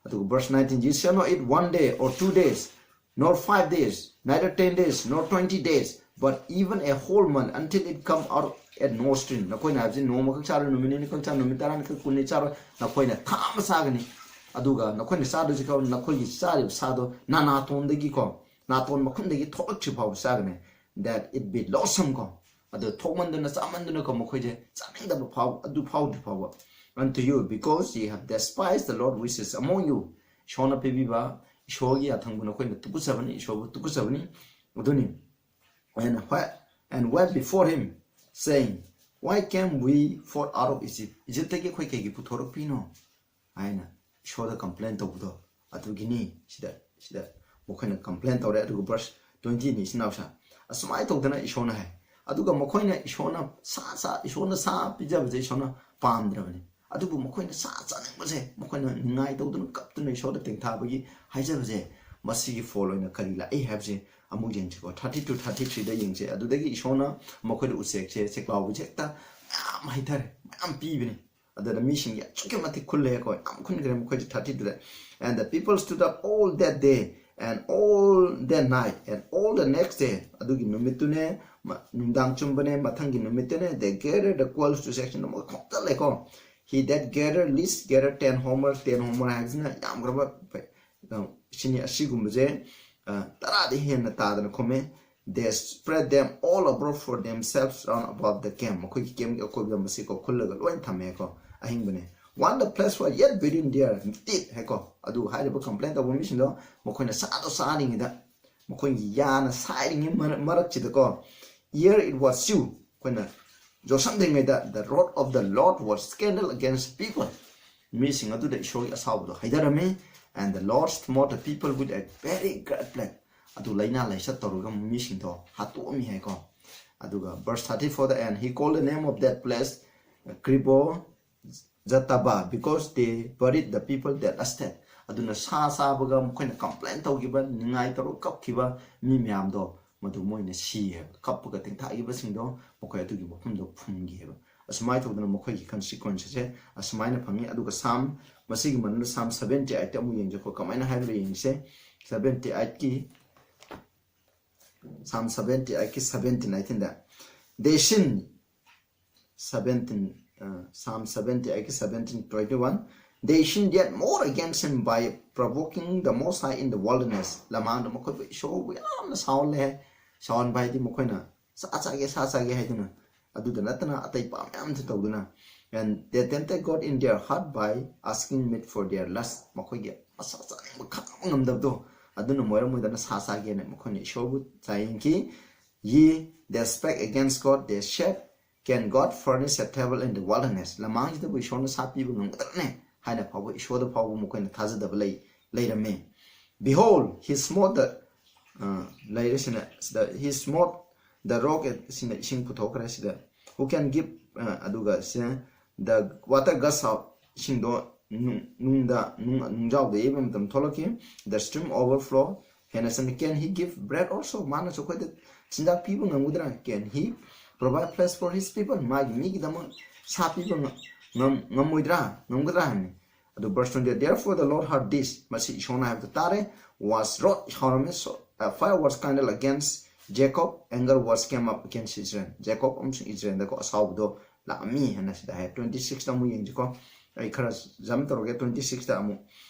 ꯑꯗꯨꯒ verse nineteen, ye shall not eat one day or two days, nor five days, neither ten days, nor twenty days, But even a whole month until it come out at no strain. ꯅꯈꯣꯏꯅ ꯍꯥꯏꯕꯁꯤ ꯅꯣꯡꯃꯈꯛ ꯆꯥꯔꯣꯏ, ꯅꯨꯃꯤꯠ ꯅꯤꯅꯤꯈꯛ ꯆꯥꯔꯣꯏ, ꯅꯨꯃꯤꯠ ꯇꯔꯥꯅꯤꯈꯛ, ꯀꯨꯟꯅꯤ ꯆꯥꯔꯣꯏ, ꯅꯈꯣꯏꯅ ꯊꯥ ꯑꯃ ꯆꯥꯒꯅꯤ꯫ ꯑꯗꯨꯒ ꯅꯈꯣꯏꯅ ꯆꯥꯗꯣꯏꯁꯤ ꯀꯔꯝ, ꯅꯈꯣꯏꯒꯤ ꯆꯥꯔꯤꯕ ꯁꯥꯗꯣ ꯅꯅꯥꯇꯣꯟꯗꯒꯤꯀꯣ, ꯅꯥꯇꯣꯟ ꯃꯈꯨꯟꯗꯒꯤ ꯊꯣꯛꯂꯛꯇ꯭ꯔꯤ ꯐꯥꯎꯕ ꯆꯥꯒꯅꯤ꯫ That it be loathsome ꯀꯣ, ꯑꯗꯨ ꯊꯣꯛꯃꯟꯗꯅ ꯆꯥꯃꯟꯗꯅꯀꯣ ꯃꯈꯣꯏꯁꯦ ꯆꯥꯅꯤꯡꯗꯕ ꯐꯥꯎ, ꯑꯗꯨ ꯐꯥꯎꯗ꯭ꯔꯤ ꯐꯥꯎꯕ꯫ Unto you, because ye have despised the Lord which is among you. ꯏꯁꯣꯔꯅ ꯄꯤꯕꯤꯕ ꯏꯁꯣꯔꯒꯤ ꯌꯥꯊꯪꯕꯨ ꯅꯈꯣꯏꯅ ꯇꯨꯀꯠꯆꯕꯅꯤ, ꯏꯁꯣꯔꯕꯨ ꯇꯨꯀꯠꯆꯕꯅꯤ꯫ ꯑꯗꯨꯅꯤ, and why, and wept before him, saying, Why came we forth out of Egypt? ꯏꯖꯤꯞꯇꯒꯤ ꯑꯩꯈꯣꯏ ꯀꯩꯒꯤ ꯄꯨꯊꯣꯔꯛꯄꯤꯅꯣ ꯍꯥꯏꯅ ꯏꯁꯣꯔꯗ complain ꯇꯧꯕꯗꯣ ꯑꯗꯨꯒꯤꯅꯤ꯫ ꯁꯤꯗ, ꯁꯤꯗ ꯃꯈꯣꯏꯅ complain ꯇꯧꯔꯦ꯫ ꯑꯗꯨꯒ verse twenty ꯅꯤ, ꯏꯆꯤꯟ ꯏꯅꯥꯎꯁꯥ, ꯑꯁꯨꯃꯥꯏꯅ ꯇꯧꯗꯅ ꯏꯁꯣꯔꯅ ꯍꯥꯏ꯫ ꯑꯗꯨꯒ ꯃꯈꯣꯏꯅ ꯏꯁꯣꯔꯅ ꯁꯥ, ꯁꯥ, ꯏꯁꯣꯔꯅ ꯁꯥ ꯄꯤꯖꯕꯁꯦ ꯏꯁꯣꯔꯅ ꯄꯥꯝꯗ꯭ꯔꯕꯅꯤ꯫ ꯑꯗꯨꯕꯨ ꯃꯈꯣꯏꯅ ꯁꯥ ꯆꯥꯅꯤꯡꯕꯁꯦ, ꯃꯈꯣꯏꯅ ꯅꯤꯡꯉꯥꯏ ꯇꯧꯗꯨꯅ ꯀꯞꯇꯨꯅ ꯏꯁꯣꯔꯗ ꯇꯦꯡꯊꯥꯕꯒꯤ ꯍꯥꯏꯖꯕꯁꯦ, ꯃꯁꯤꯒꯤ ꯐꯣꯜ ꯑꯣꯏꯅ ꯀꯔꯤ ꯂꯥꯛꯏ ꯍꯥꯏꯕꯁꯦ ꯑꯃꯨꯛ ꯌꯦꯡꯁꯤꯀꯣ꯫ Thirty two, thirty three ꯗ ꯌꯦꯡꯁꯦ꯫ ꯑꯗꯨꯗꯒꯤ ꯏꯁꯣꯔꯅ ꯃꯈꯣꯏꯗ ꯎꯆꯦꯛꯁꯦ, ꯆꯦꯛꯂꯥꯎꯕꯁꯦ ꯍꯦꯛꯇ ꯃꯌꯥꯝ ꯍꯩꯊꯔꯦ, ꯃꯌꯥꯝ ꯄꯤꯕꯅꯤ꯫ ꯑꯗꯨꯗ ꯃꯤꯁꯤꯡꯒꯤ ꯑꯁꯨꯛꯀꯤ ꯃꯇꯤꯛ ꯈꯨꯜꯂꯦꯀꯣ, ꯌꯥꯝ ꯈꯨꯟꯈ꯭ꯔꯦ ꯃꯈꯣꯏꯁꯦ꯫ Thirty two the, And the people stood up all that day and all that night and all the next day. ꯑꯗꯨꯒꯤ ꯅꯨꯃꯤꯠꯇꯨꯅꯦ, ꯃ-, ꯅꯨꯡꯗꯥꯡ ꯆꯨꯝꯕꯅꯦ, ꯃꯊꯪꯒꯤ ꯅꯨꯃꯤꯠꯇꯨꯅꯦ, they gathered the quails to section, ꯃꯣꯏ ꯈꯣꯝꯖꯜꯂꯦꯀꯣ꯫ He that gathered least gathered ten homer, ten homer ꯍꯥꯏꯕꯁꯤꯅ ꯌꯥꯝꯈ꯭ꯔꯕ, ꯁꯤꯅꯤ, ꯑꯁꯤꯒꯨꯝꯕꯁꯦ, ꯑ, ꯇꯔꯥꯗꯤ ꯍꯦꯟꯅ ꯇꯥꯗꯅ ꯈꯣꯝꯃꯦ꯫ They spread them all abroad for themselves round about the camp. ꯃꯈꯣꯏꯒꯤ campꯀꯤ ꯑꯀꯣꯏꯕꯗ ꯃꯁꯤꯀꯣ ꯈꯨꯜꯂꯒ ꯂꯣꯏ ꯊꯝꯃꯦꯀꯣ, ꯑꯍꯤꯡꯕꯅꯦ꯫ While the flesh was yet within their teeth ꯍꯥꯏꯀꯣ, ꯑꯗꯨ ꯍꯥꯏꯔꯤꯕ complain ꯇꯧꯕ ꯃꯤꯁꯤꯡꯗꯣ ꯃꯈꯣꯏꯅ ꯁꯥꯗꯣ ꯆꯥꯔꯤꯉꯩꯗ, ꯃꯈꯣꯏꯒꯤ ꯌꯥꯅ ꯁꯥꯏꯔꯤꯉꯩ ꯃꯔꯛ-, ꯃꯔꯛꯁꯤꯗꯀꯣ, ere it was shew, ꯑꯩꯈꯣꯏꯅ ꯌꯣꯠꯁꯟꯗ꯭ꯔꯤꯉꯩꯗ, the wrath of the Lord was kindled against the people. ꯃꯤꯁꯤꯡ ꯑꯗꯨꯗ ꯏꯁꯣꯔꯒꯤ ꯑꯁꯥꯎꯕꯗꯣ ꯍꯩꯊꯔꯝꯃꯤ꯫ And the Lord smote the people with a very great plague. ꯑꯗꯨ ꯂꯥꯏꯅꯥ ꯂꯥꯏꯆꯠ ꯇꯧꯔꯒ ꯃꯤꯁꯤꯡꯗꯣ ꯍꯥꯠꯇꯣꯛꯑꯝꯃꯤ ꯍꯥꯏꯀꯣ꯫ ꯑꯗꯨꯒ verse thirty four the, And he called the name of that place Kibroth Hattaavah, because they buried the people that lusted. ꯑꯗꯨꯅ ꯁꯥ ꯆꯥꯕꯒ ꯃꯈꯣꯏꯅ complain ꯇꯧꯈꯤꯕ, ꯅꯤꯡꯉꯥꯏ ꯇꯧꯔꯒ ꯀꯞꯈꯤꯕ ꯃꯤ ꯃꯌꯥꯝꯗꯣ, ꯃꯗꯨ ꯃꯣꯏꯅ ꯁꯤ ꯍꯥꯏꯕ, ꯀꯞꯄꯒ ꯇꯦꯡꯊꯥꯈꯤꯕꯁꯤꯡꯗꯣ ꯃꯈꯣꯏ ꯑꯗꯨꯒꯤ ꯃꯐꯝꯗꯣ ꯐꯨꯝꯈꯤ ꯍꯥꯏꯕ꯫ ꯑꯁꯨꯃꯥꯏꯅ ꯇꯧꯗꯅ ꯃꯈꯣꯏꯒꯤ consequence ꯑꯁꯦ ꯑꯁꯨꯃꯥꯏꯅ ꯐꯪꯉꯤ꯫ ꯑꯗꯨꯒ Psalm, ꯃꯁꯤꯒꯤ ꯃꯅꯨꯡꯗ Psalm seventy eight ꯑꯃꯨꯛ ꯌꯦꯡꯖꯈꯣ, ꯀꯃꯥꯏꯅ ꯍꯥꯏꯕꯅꯣ ꯌꯦꯡꯁꯦ꯫ Seventy eight ꯀꯤ Psalm seventy, ꯑꯩꯒꯤ seventeen, eighteenꯗ, they sin, seventeen, uh, Psalm seventy, ꯑꯩꯒꯤ seventeen, twenty-one, they sin yet more against him by provoking the Most High in the wilderness. ꯂꯝꯍꯥꯡꯗ ꯃꯈꯣꯏꯕꯨ ꯏꯁꯣꯔꯕꯨ ꯌꯥꯝꯅ ꯁꯥꯎꯍꯜꯂꯦ ꯍꯥꯏ. ꯁꯥꯎꯍꯟꯕ ꯍꯥꯏꯗꯤ ꯃꯈꯣꯏꯅ ꯁꯥ ꯆꯥꯒꯦ, ꯁꯥ ꯆꯥꯒꯦ ꯍꯥꯏꯗꯨꯅ, ꯑꯗꯨꯗ ꯅꯠꯇꯅ ꯑꯇꯩ ꯄꯥꯝ ꯃꯌꯥꯝꯁꯨ ꯇꯧꯗꯨꯅ, and they tempted God in their heart by asking meat for their lust. ꯃꯈꯣꯏꯒꯤ ꯃꯁꯥ ꯆꯥꯅꯤꯡꯕ ꯈꯥꯡꯕ ꯉꯝꯗꯕꯗꯣ, ꯑꯗꯨꯅ ꯃꯣꯏꯔꯝ ꯑꯣꯏꯗꯅ ꯁꯥ ꯆꯥꯒꯦꯅ ꯃꯈꯣꯏꯅ ꯏꯁꯣꯔꯕꯨ ꯆꯥꯌꯦꯡꯈꯤ. Ye, they spake against God, they said, can God furnish a table in the wilderness? ꯂꯝꯍꯥꯡꯁꯤꯗꯕꯨ ꯏꯁꯣꯔꯅ ꯁꯥ ꯄꯤꯕ ꯉꯝꯒꯗ꯭ꯔꯅꯦ ꯍꯥꯏꯅ ꯐꯥꯎꯕ, ꯏꯁꯣꯔꯗ ꯐꯥꯎꯕ ꯃꯈꯣꯏꯅ ꯊꯥꯖꯗꯕ ꯂꯩ, ꯂꯩꯔꯝꯃꯤ꯫ Behold, he smote the, ꯑ, ꯂꯩꯔꯤꯁꯤꯅ ꯁꯤꯗ, he smote the rock, ꯁꯤꯅ ꯏꯁꯤꯡ ꯄꯨꯊꯣꯛꯈ꯭ꯔꯦ ꯁꯤꯗ, who can give, ꯑ, ꯑꯗꯨꯒ ꯁꯤꯅ the water gush out, ꯏꯁꯤꯡꯗꯣ ꯅꯨꯡ-, ꯅꯨꯡꯗ, ꯅꯨꯡ-, ꯅꯨꯡꯖꯥꯎꯗ ꯌꯩꯕ ꯃꯇꯝ ꯊꯣꯛꯂꯛꯈꯤ, the stream overflow, ꯍꯦꯟꯅ ꯆꯪꯉꯤ꯫ Can he give bread also? ꯃꯥꯅꯁꯨ ꯑꯩꯈꯣꯏꯗ ꯆꯤꯟꯖꯥꯛ ꯄꯤꯕ ꯉꯝꯒꯗ꯭ꯔꯥ? Can he provide flesh for his people? ꯃꯥꯒꯤ ꯃꯤꯒꯤꯗꯃꯛ ꯁꯥ ꯄꯤꯕ ꯉ-, ꯉꯝ-, ꯉꯝꯃꯣꯏꯗ꯭ꯔꯥ, ꯉꯝꯒꯗ꯭ꯔꯥ ꯍꯥꯏꯕꯅꯤ꯫ ꯑꯗꯨ verse twenty, therefore the Lord heard this, ꯃꯁꯤ ꯏꯁꯣꯔꯅ ꯍꯥꯏꯕꯗꯨ ꯇꯥꯔꯦ, was wroth, ꯁꯥꯎꯔꯝꯃꯤ, so, uh, fire was kindled against Jacob, anger was came up against Israel. ꯖꯦꯀꯣꯕ ꯑꯃꯁꯨꯡ ꯏꯁꯔꯥꯌꯦꯜꯗꯀꯣ ꯑꯁꯥꯎꯕꯗꯣ ꯂꯥꯛꯑꯝꯃꯤ ꯍꯥꯏꯅ ꯁꯤꯗ ꯍꯥꯏ꯫ Twenty sixꯇ ꯑꯃꯨꯛ ꯌꯦꯡꯁꯤꯀꯣ, ꯑꯩ ꯈꯔ jump ꯇꯧꯔꯒꯦ꯫ Twenty sixꯇ ꯑꯃꯨꯛ,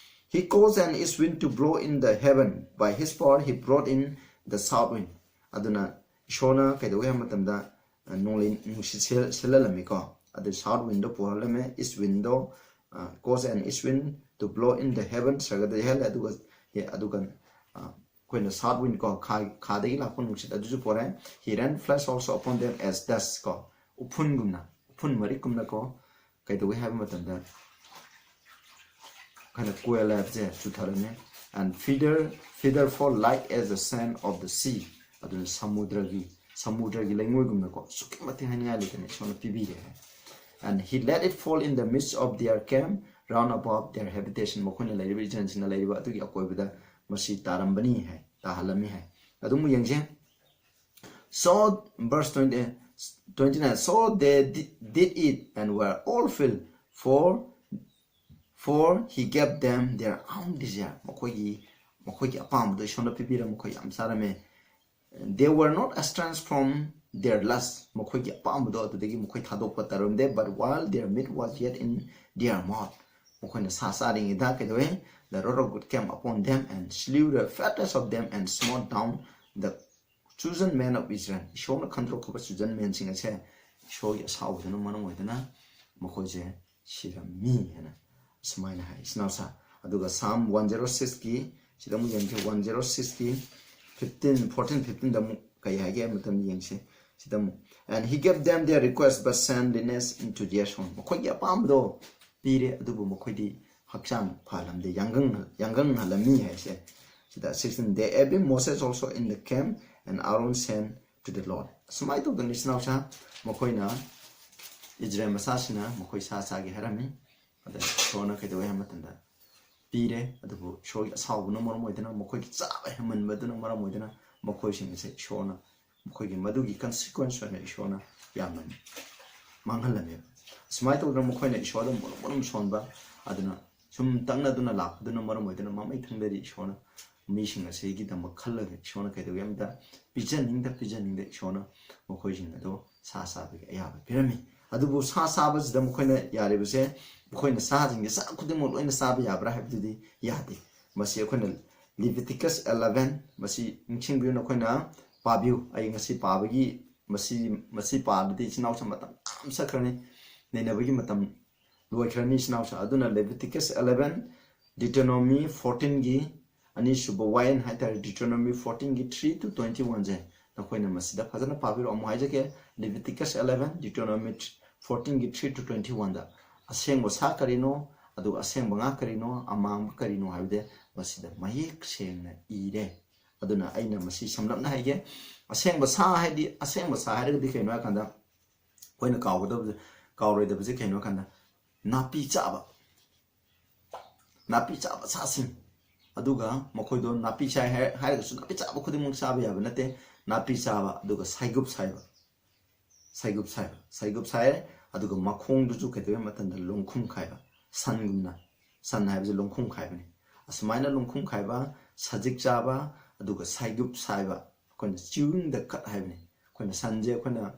he caused an east wind to blow in the heaven, by his power he brought in the south wind. ꯑꯗꯨꯅ ꯏꯁꯣꯔꯅ ꯀꯩꯗꯧꯏ ꯍꯥꯏꯕ ꯃꯇꯝꯗ, ꯑ, ꯅꯣꯡꯂꯩ ꯅꯨꯡꯁꯤꯠ ꯁꯤꯜ-, ꯁꯤꯜꯍꯜꯂꯝꯃꯤꯀꯣ꯫ ꯑꯗꯨ south windꯗꯣ ꯄꯨꯍꯜꯂꯝꯃꯦ, east windꯗꯣ, ꯑ, cause an east wind to blow in the heaven, ꯁꯔꯒꯗ ꯌꯩꯍꯜꯂꯦ, ꯑꯗꯨꯒ, ꯑꯗꯨꯒ, ꯑ, ꯑꯩꯈꯣꯏꯅ south wind ꯀꯣ, ꯈꯥ-, ꯈꯥꯗꯒꯤ ꯂꯥꯛꯄ ꯅꯨꯡꯁꯤꯠ ꯑꯗꯨꯁꯨ ꯄꯨꯔꯛꯑꯦ꯫ He rained flesh also upon them as dust ꯀꯣ, ꯎꯐꯨꯟꯒꯨꯝꯅ, ꯎꯐꯨꯟ ꯃꯔꯤꯛꯀꯨꯝꯅꯀꯣ, ꯀꯩꯗꯧꯏ ꯍꯥꯏꯕ ꯃꯇꯝꯗ, ꯑꯩꯈꯣꯏꯅ quail ꯍꯥꯏꯕꯁꯦ ꯆꯨꯊꯔꯅꯤ꯫ And feather, feather fall light as the sand of the sea. ꯑꯗꯨꯅ ꯁꯃꯨꯗ꯭ꯔꯒꯤ, ꯁꯃꯨꯗ꯭ꯔꯒꯤ ꯂꯩꯉꯣꯏꯒꯨꯝꯅꯀꯣ, ꯑꯁꯨꯛꯀꯤ ꯃꯇꯤꯛ ꯍꯥꯏꯅꯤꯡꯉꯥꯏ ꯂꯩꯇꯅ ꯏꯁꯣꯔꯅ ꯄꯤꯕꯤꯔꯦ ꯍꯥꯏ꯫ And he let it fall in the midst of their camp, round about their habitation. ꯃꯈꯣꯏꯅ ꯂꯩꯔꯤꯕ, ꯏꯁꯔꯥꯌꯦꯜꯁꯤꯡꯅ ꯂꯩꯔꯤꯕ ꯑꯗꯨꯒꯤ ꯑꯀꯣꯏꯕꯗ ꯃꯁꯤ ꯇꯥꯔꯝꯕꯅꯤ ꯍꯥꯏ, ꯇꯥꯍꯜꯂꯝꯃꯤ ꯍꯥꯏ꯫ ꯑꯗꯨ ꯑꯃꯨꯛ ꯌꯦꯡꯁꯦ꯫ So, verse twenty, twenty-nine, so they di-, did eat and were all filled, for, for he gave them their own desire. ꯃꯈꯣꯏꯒꯤ, ꯃꯈꯣꯏꯒꯤ ꯑꯄꯥꯝꯕꯗꯣ ꯏꯁꯣꯔꯅ ꯄꯤꯕꯤꯔ ꯃꯈꯣꯏ ꯌꯥꯝ ꯆꯥꯔꯝꯃꯦ꯫ They were not estranged from their lust. ꯃꯈꯣꯏꯒꯤ ꯑꯄꯥꯝꯕꯗꯣ ꯑꯗꯨꯗꯒꯤ ꯃꯈꯣꯏ ꯊꯥꯗꯣꯛꯄ ꯇꯧꯔꯝꯗꯦ. But while their meat was yet in their mouth, ꯃꯈꯣꯏꯅ ꯁꯥ ꯆꯥꯔꯤꯉꯩꯗ ꯀꯩꯗꯧꯋꯦ? The wrath of God came upon them and slew the fattest of them and smote down the chosen men of Israel. ꯏꯁꯣꯔꯅ ꯈꯟꯗꯣꯛꯈꯤꯕ chosen menꯁꯤꯡ ꯑꯁꯦ ꯏꯁꯣꯔꯒꯤ ꯑꯁꯥꯎꯕꯗꯨꯅ ꯃꯔꯝ ꯑꯣꯏꯗꯨꯅ ꯃꯈꯣꯏꯁꯦ ꯁꯤꯔꯝꯃꯤ ꯍꯥꯏꯅ ꯑꯁꯨꯃꯥꯏꯅ ꯍꯥꯏ, ꯏꯆꯤꯟ ꯏꯅꯥꯎꯁꯥ꯫ ꯑꯗꯨꯒ Psalm one zero sixꯀꯤ, ꯁꯤꯗ ꯑꯃꯨꯛ ꯌꯦꯡꯁꯦ, one zero sixꯀꯤ fifteen, fourteen, fifteenꯗ ꯑꯃꯨꯛ ꯀꯩ ꯍꯥꯏꯒꯦ ꯍꯥꯏꯕ ꯃꯇꯝꯗ ꯌꯦꯡꯁꯦ꯫ ꯁꯤꯗ ꯑꯃꯨꯛ, "And he gave them their request, but sent linnets into their stone." ꯃꯈꯣꯏꯒꯤ ꯑꯄꯥꯝꯕꯗꯣ ꯄꯤꯔꯦ, ꯑꯗꯨꯕꯨ ꯃꯈꯣꯏꯗꯤ ꯍꯛꯆꯥꯡ ꯐꯍꯜꯂꯝꯗꯦ, ꯌꯥꯡꯒꯪ, ꯌꯥꯡꯒꯪꯍꯜꯂꯝꯃꯤ ꯍꯥꯏꯁꯦ꯫ ꯁꯤꯗ sixteen, "They abased Moses also in the camp, and Aaron sent to the Lord." ꯑꯁꯨꯃꯥꯏꯅ ꯇꯧꯗꯅ, ꯏꯆꯤꯟ ꯏꯅꯥꯎꯁꯥ, ꯃꯈꯣꯏꯅ ꯏꯖꯔꯦꯜ ꯃꯆꯥꯁꯤꯡꯅ ꯃꯈꯣꯏ ꯁꯥ ꯆꯥꯒꯦ ꯍꯥꯏꯔꯝꯃꯤ꯫ ꯑꯗ ꯏꯁꯣꯔꯅ ꯀꯩꯗꯧꯋꯦ ꯍꯥꯏꯕ ꯃꯇꯝꯗ ꯄꯤꯔꯦ, ꯑꯗꯨꯕꯨ ꯏꯁꯣꯔꯒꯤ ꯑꯁꯥꯎꯕꯅ ꯃꯔꯝ ꯑꯣꯏꯗꯨꯅ, ꯃꯈꯣꯏꯒꯤ ꯆꯥꯕ ꯍꯦꯟꯃꯟꯕꯗꯨꯅ ꯃꯔꯝ ꯑꯣꯏꯗꯨꯅ ꯃꯈꯣꯏꯁꯤꯡ ꯑꯁꯦ ꯏꯁꯣꯔꯅ, ꯃꯈꯣꯏꯒꯤ ꯃꯗꯨꯒꯤ consequence ꯑꯣꯏꯅ ꯏꯁꯣꯔꯅ ꯌꯥꯝꯅ ꯃꯥꯡꯍꯜꯂꯝꯃꯦꯕ꯫ ꯑꯁꯨꯃꯥꯏꯅ ꯇꯧꯗꯅ ꯃꯈꯣꯏꯅ ꯏꯁꯣꯔꯗ ꯃꯨꯟ ꯃꯨꯟ ꯁꯣꯟꯕ, ꯑꯗꯨꯅ ꯁꯨꯝ ꯇꯛꯅꯗꯨꯅ ꯂꯥꯛꯄꯗꯨꯅ ꯃꯔꯝ ꯑꯣꯏꯗꯨꯅ ꯃꯃꯩ ꯊꯪꯗꯗꯤ ꯏꯁꯣꯔꯅ ꯃꯤꯁꯤꯡ ꯑꯁꯤꯒꯤꯗꯃꯛ ꯈꯜꯂꯒ ꯏꯁꯣꯔꯅ ꯀꯩꯗꯧꯒꯦ ꯍꯥꯏꯕꯗ ꯄꯤꯖꯅꯤꯡꯗ ꯄꯤꯖꯅꯤꯡꯗ ꯏꯁꯣꯔꯅ ꯃꯈꯣꯏꯁꯤꯡ ꯑꯗꯣ ꯁꯥ ꯆꯥꯕꯒꯤ ꯑꯌꯥꯕ ꯄꯤꯔꯝꯃꯤ꯫ ꯑꯗꯨꯕꯨ ꯁꯥ ꯆꯥꯕꯁꯤꯗ ꯃꯈꯣꯏꯅ ꯌꯥꯔꯤꯕꯁꯦ, ꯃꯈꯣꯏꯅ ꯁꯥꯁꯤꯡꯁꯦ ꯆꯥ ꯈꯨꯗꯤꯡꯃꯛ ꯂꯣꯏꯅ ꯆꯥꯕ ꯌꯥꯕ꯭ꯔꯥ ꯍꯥꯏꯕꯗꯨꯗꯤ ꯌꯥꯗꯦ꯫ ꯃꯁꯤ ꯑꯩꯈꯣꯏꯅ Leviticus eleven, ꯃꯁꯤ ꯅꯤꯡꯁꯤꯡꯕꯤꯌꯨ, ꯅꯈꯣꯏꯅ ꯄꯥꯕꯤꯌꯨ꯫ ꯑꯩ ꯉꯁꯤ ꯄꯥꯕꯒꯤ, ꯃꯁꯤ, ꯃꯁꯤ ꯄꯥꯕꯗꯤ ꯏꯆꯤꯟ ꯏꯅꯥꯎꯁꯤꯡ ꯃꯇꯝ ꯌꯥꯝ ꯆꯠꯈ꯭ꯔꯅꯤ, ꯅꯩꯅꯕꯒꯤ ꯃꯇꯝ ꯂꯣꯏꯈ꯭ꯔꯅꯤ, ꯏꯆꯤꯟ ꯏꯅꯥꯎꯁꯤꯡ꯫ ꯑꯗꯨꯅ Leviticus eleven, Deuteronomy fourteenꯒꯤ ꯑꯅꯤꯁꯨꯕ ꯋꯥꯌꯦꯜ ꯍꯥꯏꯇꯥꯔꯦ, Deuteronomy fourteenꯒꯤ three to twenty oneꯁꯦ ꯅꯈꯣꯏꯅ ꯃꯁꯤꯗ ꯐꯖꯅ ꯄꯥꯕꯤꯔꯣ꯫ ꯑꯃꯨꯛ ꯍꯥꯏꯖꯒꯦ, Leviticus eleven, Deuteronomy fourteenꯒꯤ three to twenty oneꯗ ꯑꯁꯦꯡꯕ ꯁꯥ ꯀꯔꯤꯅꯣ, ꯑꯗꯨꯒ ꯑꯁꯦꯡꯕ ꯉꯥ ꯀꯔꯤꯅꯣ, ꯑꯃꯥꯡꯕ ꯀꯔꯤꯅꯣ ꯍꯥꯏꯕꯗꯤ ꯃꯁꯤꯗ ꯃꯌꯦꯛ ꯁꯦꯡꯅ ꯏꯔꯦ꯫ ꯑꯗꯨꯅ ꯑꯩꯅ ꯃꯁꯤ ꯁꯝꯂꯞꯅ ꯍꯥꯏꯒꯦ꯫ ꯑꯁꯦꯡꯕ ꯁꯥ ꯍꯥꯏꯗꯤ, ꯑꯁꯦꯡꯕ ꯁꯥ ꯍꯥꯏꯔꯒꯗꯤ ꯀꯩꯅꯣ ꯍꯥꯏꯀꯥꯟꯗ, ꯑꯩꯈꯣꯏꯅ ꯀꯥꯎꯒꯗꯕꯁꯦ, ꯀꯥꯎꯔꯣꯏꯗꯕꯁꯦ ꯀꯩꯅꯣ ꯍꯥꯏꯀꯥꯟꯗ, ꯅꯥꯄꯤ ꯆꯥꯕ, ꯅꯥꯄꯤ ꯆꯥꯕ ꯁꯥꯁꯤꯡ꯫ ꯑꯗꯨꯒ ꯃꯈꯣꯏꯗꯣ ꯅꯥꯄꯤ ꯆꯥꯏ ꯍꯥꯏ-, ꯍꯥꯏꯔꯒꯁꯨ ꯅꯥꯄꯤ ꯆꯥꯕ ꯈꯨꯗꯤꯡꯃꯛ ꯆꯥꯕ ꯌꯥꯕ ꯅꯠꯇꯦ꯫ ꯅꯥꯄꯤ ꯆꯥꯕ, ꯑꯗꯨꯒ ꯁꯥꯏꯒꯨꯞ ꯁꯥꯏꯕ, ꯁꯥꯏꯒꯨꯞ ꯁꯥꯏꯕ, ꯁꯥꯏꯒꯨꯞ ꯁꯥꯏꯔꯦ꯫ ꯑꯗꯨꯒ ꯃꯈꯣꯡꯗꯨꯁꯨ ꯀꯩꯗꯧꯋꯦ ꯃꯇꯝꯗ ꯂꯣꯡꯈꯨꯝ ꯈꯥꯏꯕ, ꯁꯟꯒꯨꯝꯅ, ꯁꯟ ꯍꯥꯏꯕꯁꯤ ꯂꯣꯡꯈꯨꯝ ꯈꯥꯏꯕꯅꯤ꯫ ꯑꯁꯨꯃꯥꯏꯅ ꯂꯣꯡꯈꯨꯝ ꯈꯥꯏꯕ, ꯁꯖꯤꯛ ꯆꯥꯕ, ꯑꯗꯨꯒ ꯁꯥꯏꯒꯨꯞ ꯁꯥꯏꯕ, ꯑꯩꯈꯣꯏꯅ chewing the cud ꯍꯥꯏꯕꯅꯤ꯫ ꯑꯩꯈꯣꯏꯅ ꯁꯟꯁꯦ ꯑꯩꯈꯣꯏꯅ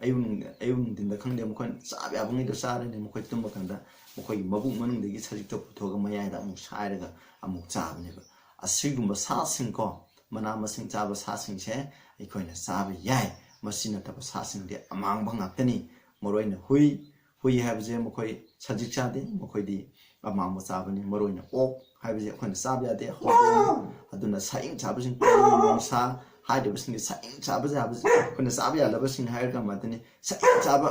ꯑꯌꯨꯛ ꯅꯨꯡ- ꯑꯌꯨꯛ ꯅꯨꯡꯊꯤꯟꯗ ꯈꯪꯗꯦ, ꯃꯈꯣꯏꯅ ꯆꯥꯕ ꯌꯥꯕꯉꯩꯗꯣ ꯆꯥꯔꯅꯤ꯫ ꯃꯈꯣꯏ ꯇꯨꯝꯕ ꯀꯥꯟꯗ ꯃꯈꯣꯏꯒꯤ ꯃꯕꯨꯛ ꯃꯅꯨꯡꯗꯒꯤ ꯁꯖꯤꯛꯇꯣ ꯄꯨꯊꯣꯛꯑꯒ ꯃꯌꯥꯏꯗ ꯑꯃꯨꯛ ꯁꯥꯏꯔꯒ ꯑꯃꯨꯛ ꯆꯥꯕꯅꯦꯕ꯫ ꯑꯁꯤꯒꯨꯝꯕ ꯁꯥꯁꯤꯡꯀꯣ, ꯃꯅꯥ ꯃꯁꯤꯡ ꯆꯥꯕ ꯁꯥꯁꯤꯡꯁꯦ ꯑꯩꯈꯣꯏꯅ ꯆꯥꯕ ꯌꯥꯏ꯫ ꯃꯁꯤ ꯅꯠꯇꯕ ꯁꯥꯁꯤꯡꯗꯤ ꯑꯃꯥꯡꯕ ꯉꯥꯛꯇꯅꯤ꯫ ꯃꯔꯨ ꯑꯣꯏꯅ ꯍꯨꯏ, ꯍꯨꯏ ꯍꯥꯏꯕꯁꯦ ꯃꯈꯣꯏ ꯁꯖꯤꯛ ꯆꯥꯗꯦ, ꯃꯈꯣꯏꯗꯤ ꯑꯃꯥꯡꯕ ꯆꯥꯕꯅꯤ꯫ ꯃꯔꯨ ꯑꯣꯏꯅ ꯑꯣꯛ ꯍꯥꯏꯕꯁꯦ ꯑꯩꯈꯣꯏꯅ ꯆꯥꯕ ꯌꯥꯗꯦ, ꯍꯧꯗꯣꯡ꯫ ꯑꯗꯨꯅ ꯁꯥꯍꯤꯡ ꯆꯥꯕꯁꯤꯡ, ꯀꯧ, ꯅꯣꯡꯁꯥ ꯍꯥꯏꯔꯤꯕꯁꯤꯡꯁꯦ ꯁꯥꯍꯤꯡ ꯆꯥꯕ ꯌꯥꯕꯁꯦ ꯑꯩꯈꯣꯏꯅ ꯆꯥꯕ ꯌꯥꯗꯕꯁꯤꯡ ꯍꯥꯏꯔꯒ ꯑꯃꯗꯅꯤ꯫ ꯁꯥꯍꯤꯡ ꯆꯥꯕ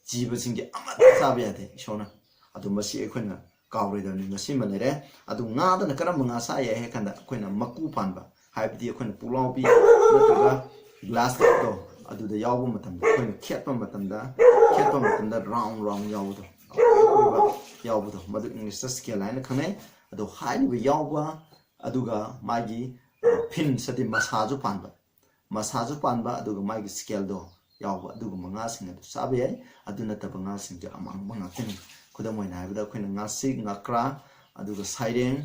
ꯖꯤꯕꯁꯤꯡꯁꯦ ꯑꯃꯠꯇ ꯆꯥꯕ ꯌꯥꯗꯦ ꯏꯁꯣꯔꯅ꯫ ꯑꯗꯨ ꯃꯁꯤ ꯑꯩꯈꯣꯏꯅ ꯀꯥꯎꯔꯣꯏꯗꯕꯅꯤ꯫ ꯃꯁꯤꯃ ꯂꯩꯔꯦ꯫ ꯑꯗꯨ ꯉꯥꯗꯅ ꯀꯔꯝꯕ ꯉꯥ ꯆꯥ ꯌꯥꯏ ꯍꯥꯏ ꯀꯥꯟꯗ ꯑꯩꯈꯣꯏꯅ ꯃꯀꯨ ꯄꯥꯟꯕ, ꯍꯥꯏꯕꯗꯤ ꯑꯩꯈꯣꯏꯅ ꯄꯨꯛꯂꯥꯎꯕꯤ ꯅꯠꯇ꯭ꯔꯒ glass cutꯗꯣ ꯑꯗꯨꯗ ꯌꯥꯎꯕ ꯃꯇꯝꯗ, ꯑꯩꯈꯣꯏꯅ ꯈꯦꯠꯄ ꯃꯇꯝꯗ, ꯈꯦꯠꯄ ꯃꯇꯝꯗ round round ꯌꯥꯎꯕꯗꯣ, ꯑꯀꯣꯏꯕ ꯌꯥꯎꯕꯗꯣ, ꯃꯗꯨ Englishꯇ scale ꯍꯥꯏꯅ ꯈꯪꯅꯩ꯫ ꯑꯗꯣ ꯍꯥꯏꯔꯤꯕ ꯌꯥꯎꯕ, ꯑꯗꯨꯒ ꯃꯥꯒꯤ ꯐꯤꯟꯁ ꯍꯥꯏꯗꯤ ꯃꯁꯥꯁꯨ ꯄꯥꯟꯕ, ꯃꯁꯥꯁꯨ ꯄꯥꯟꯕ ꯑꯗꯨꯒ ꯃꯥꯒꯤ scaleꯗꯣ ꯌꯥꯎꯕ ꯑꯗꯨꯒꯨꯝꯕ ꯉꯥꯁꯤꯡ ꯑꯗꯨ ꯆꯥꯕ ꯌꯥꯏ꯫ ꯑꯗꯨ ꯅꯠꯇꯕ ꯉꯥꯁꯤꯡꯁꯦ ꯑꯃꯥꯡꯕ ꯉꯥꯛꯇꯅꯤ꯫ ꯈꯨꯗꯝ ꯑꯣꯏꯅ ꯍꯥꯏꯔꯕꯗ ꯑꯩꯈꯣꯏꯅ ꯉꯥꯁꯤꯛ, ꯉꯥꯀ꯭ꯔꯥ, ꯑꯗꯨꯒ ꯁꯩꯔꯦꯡ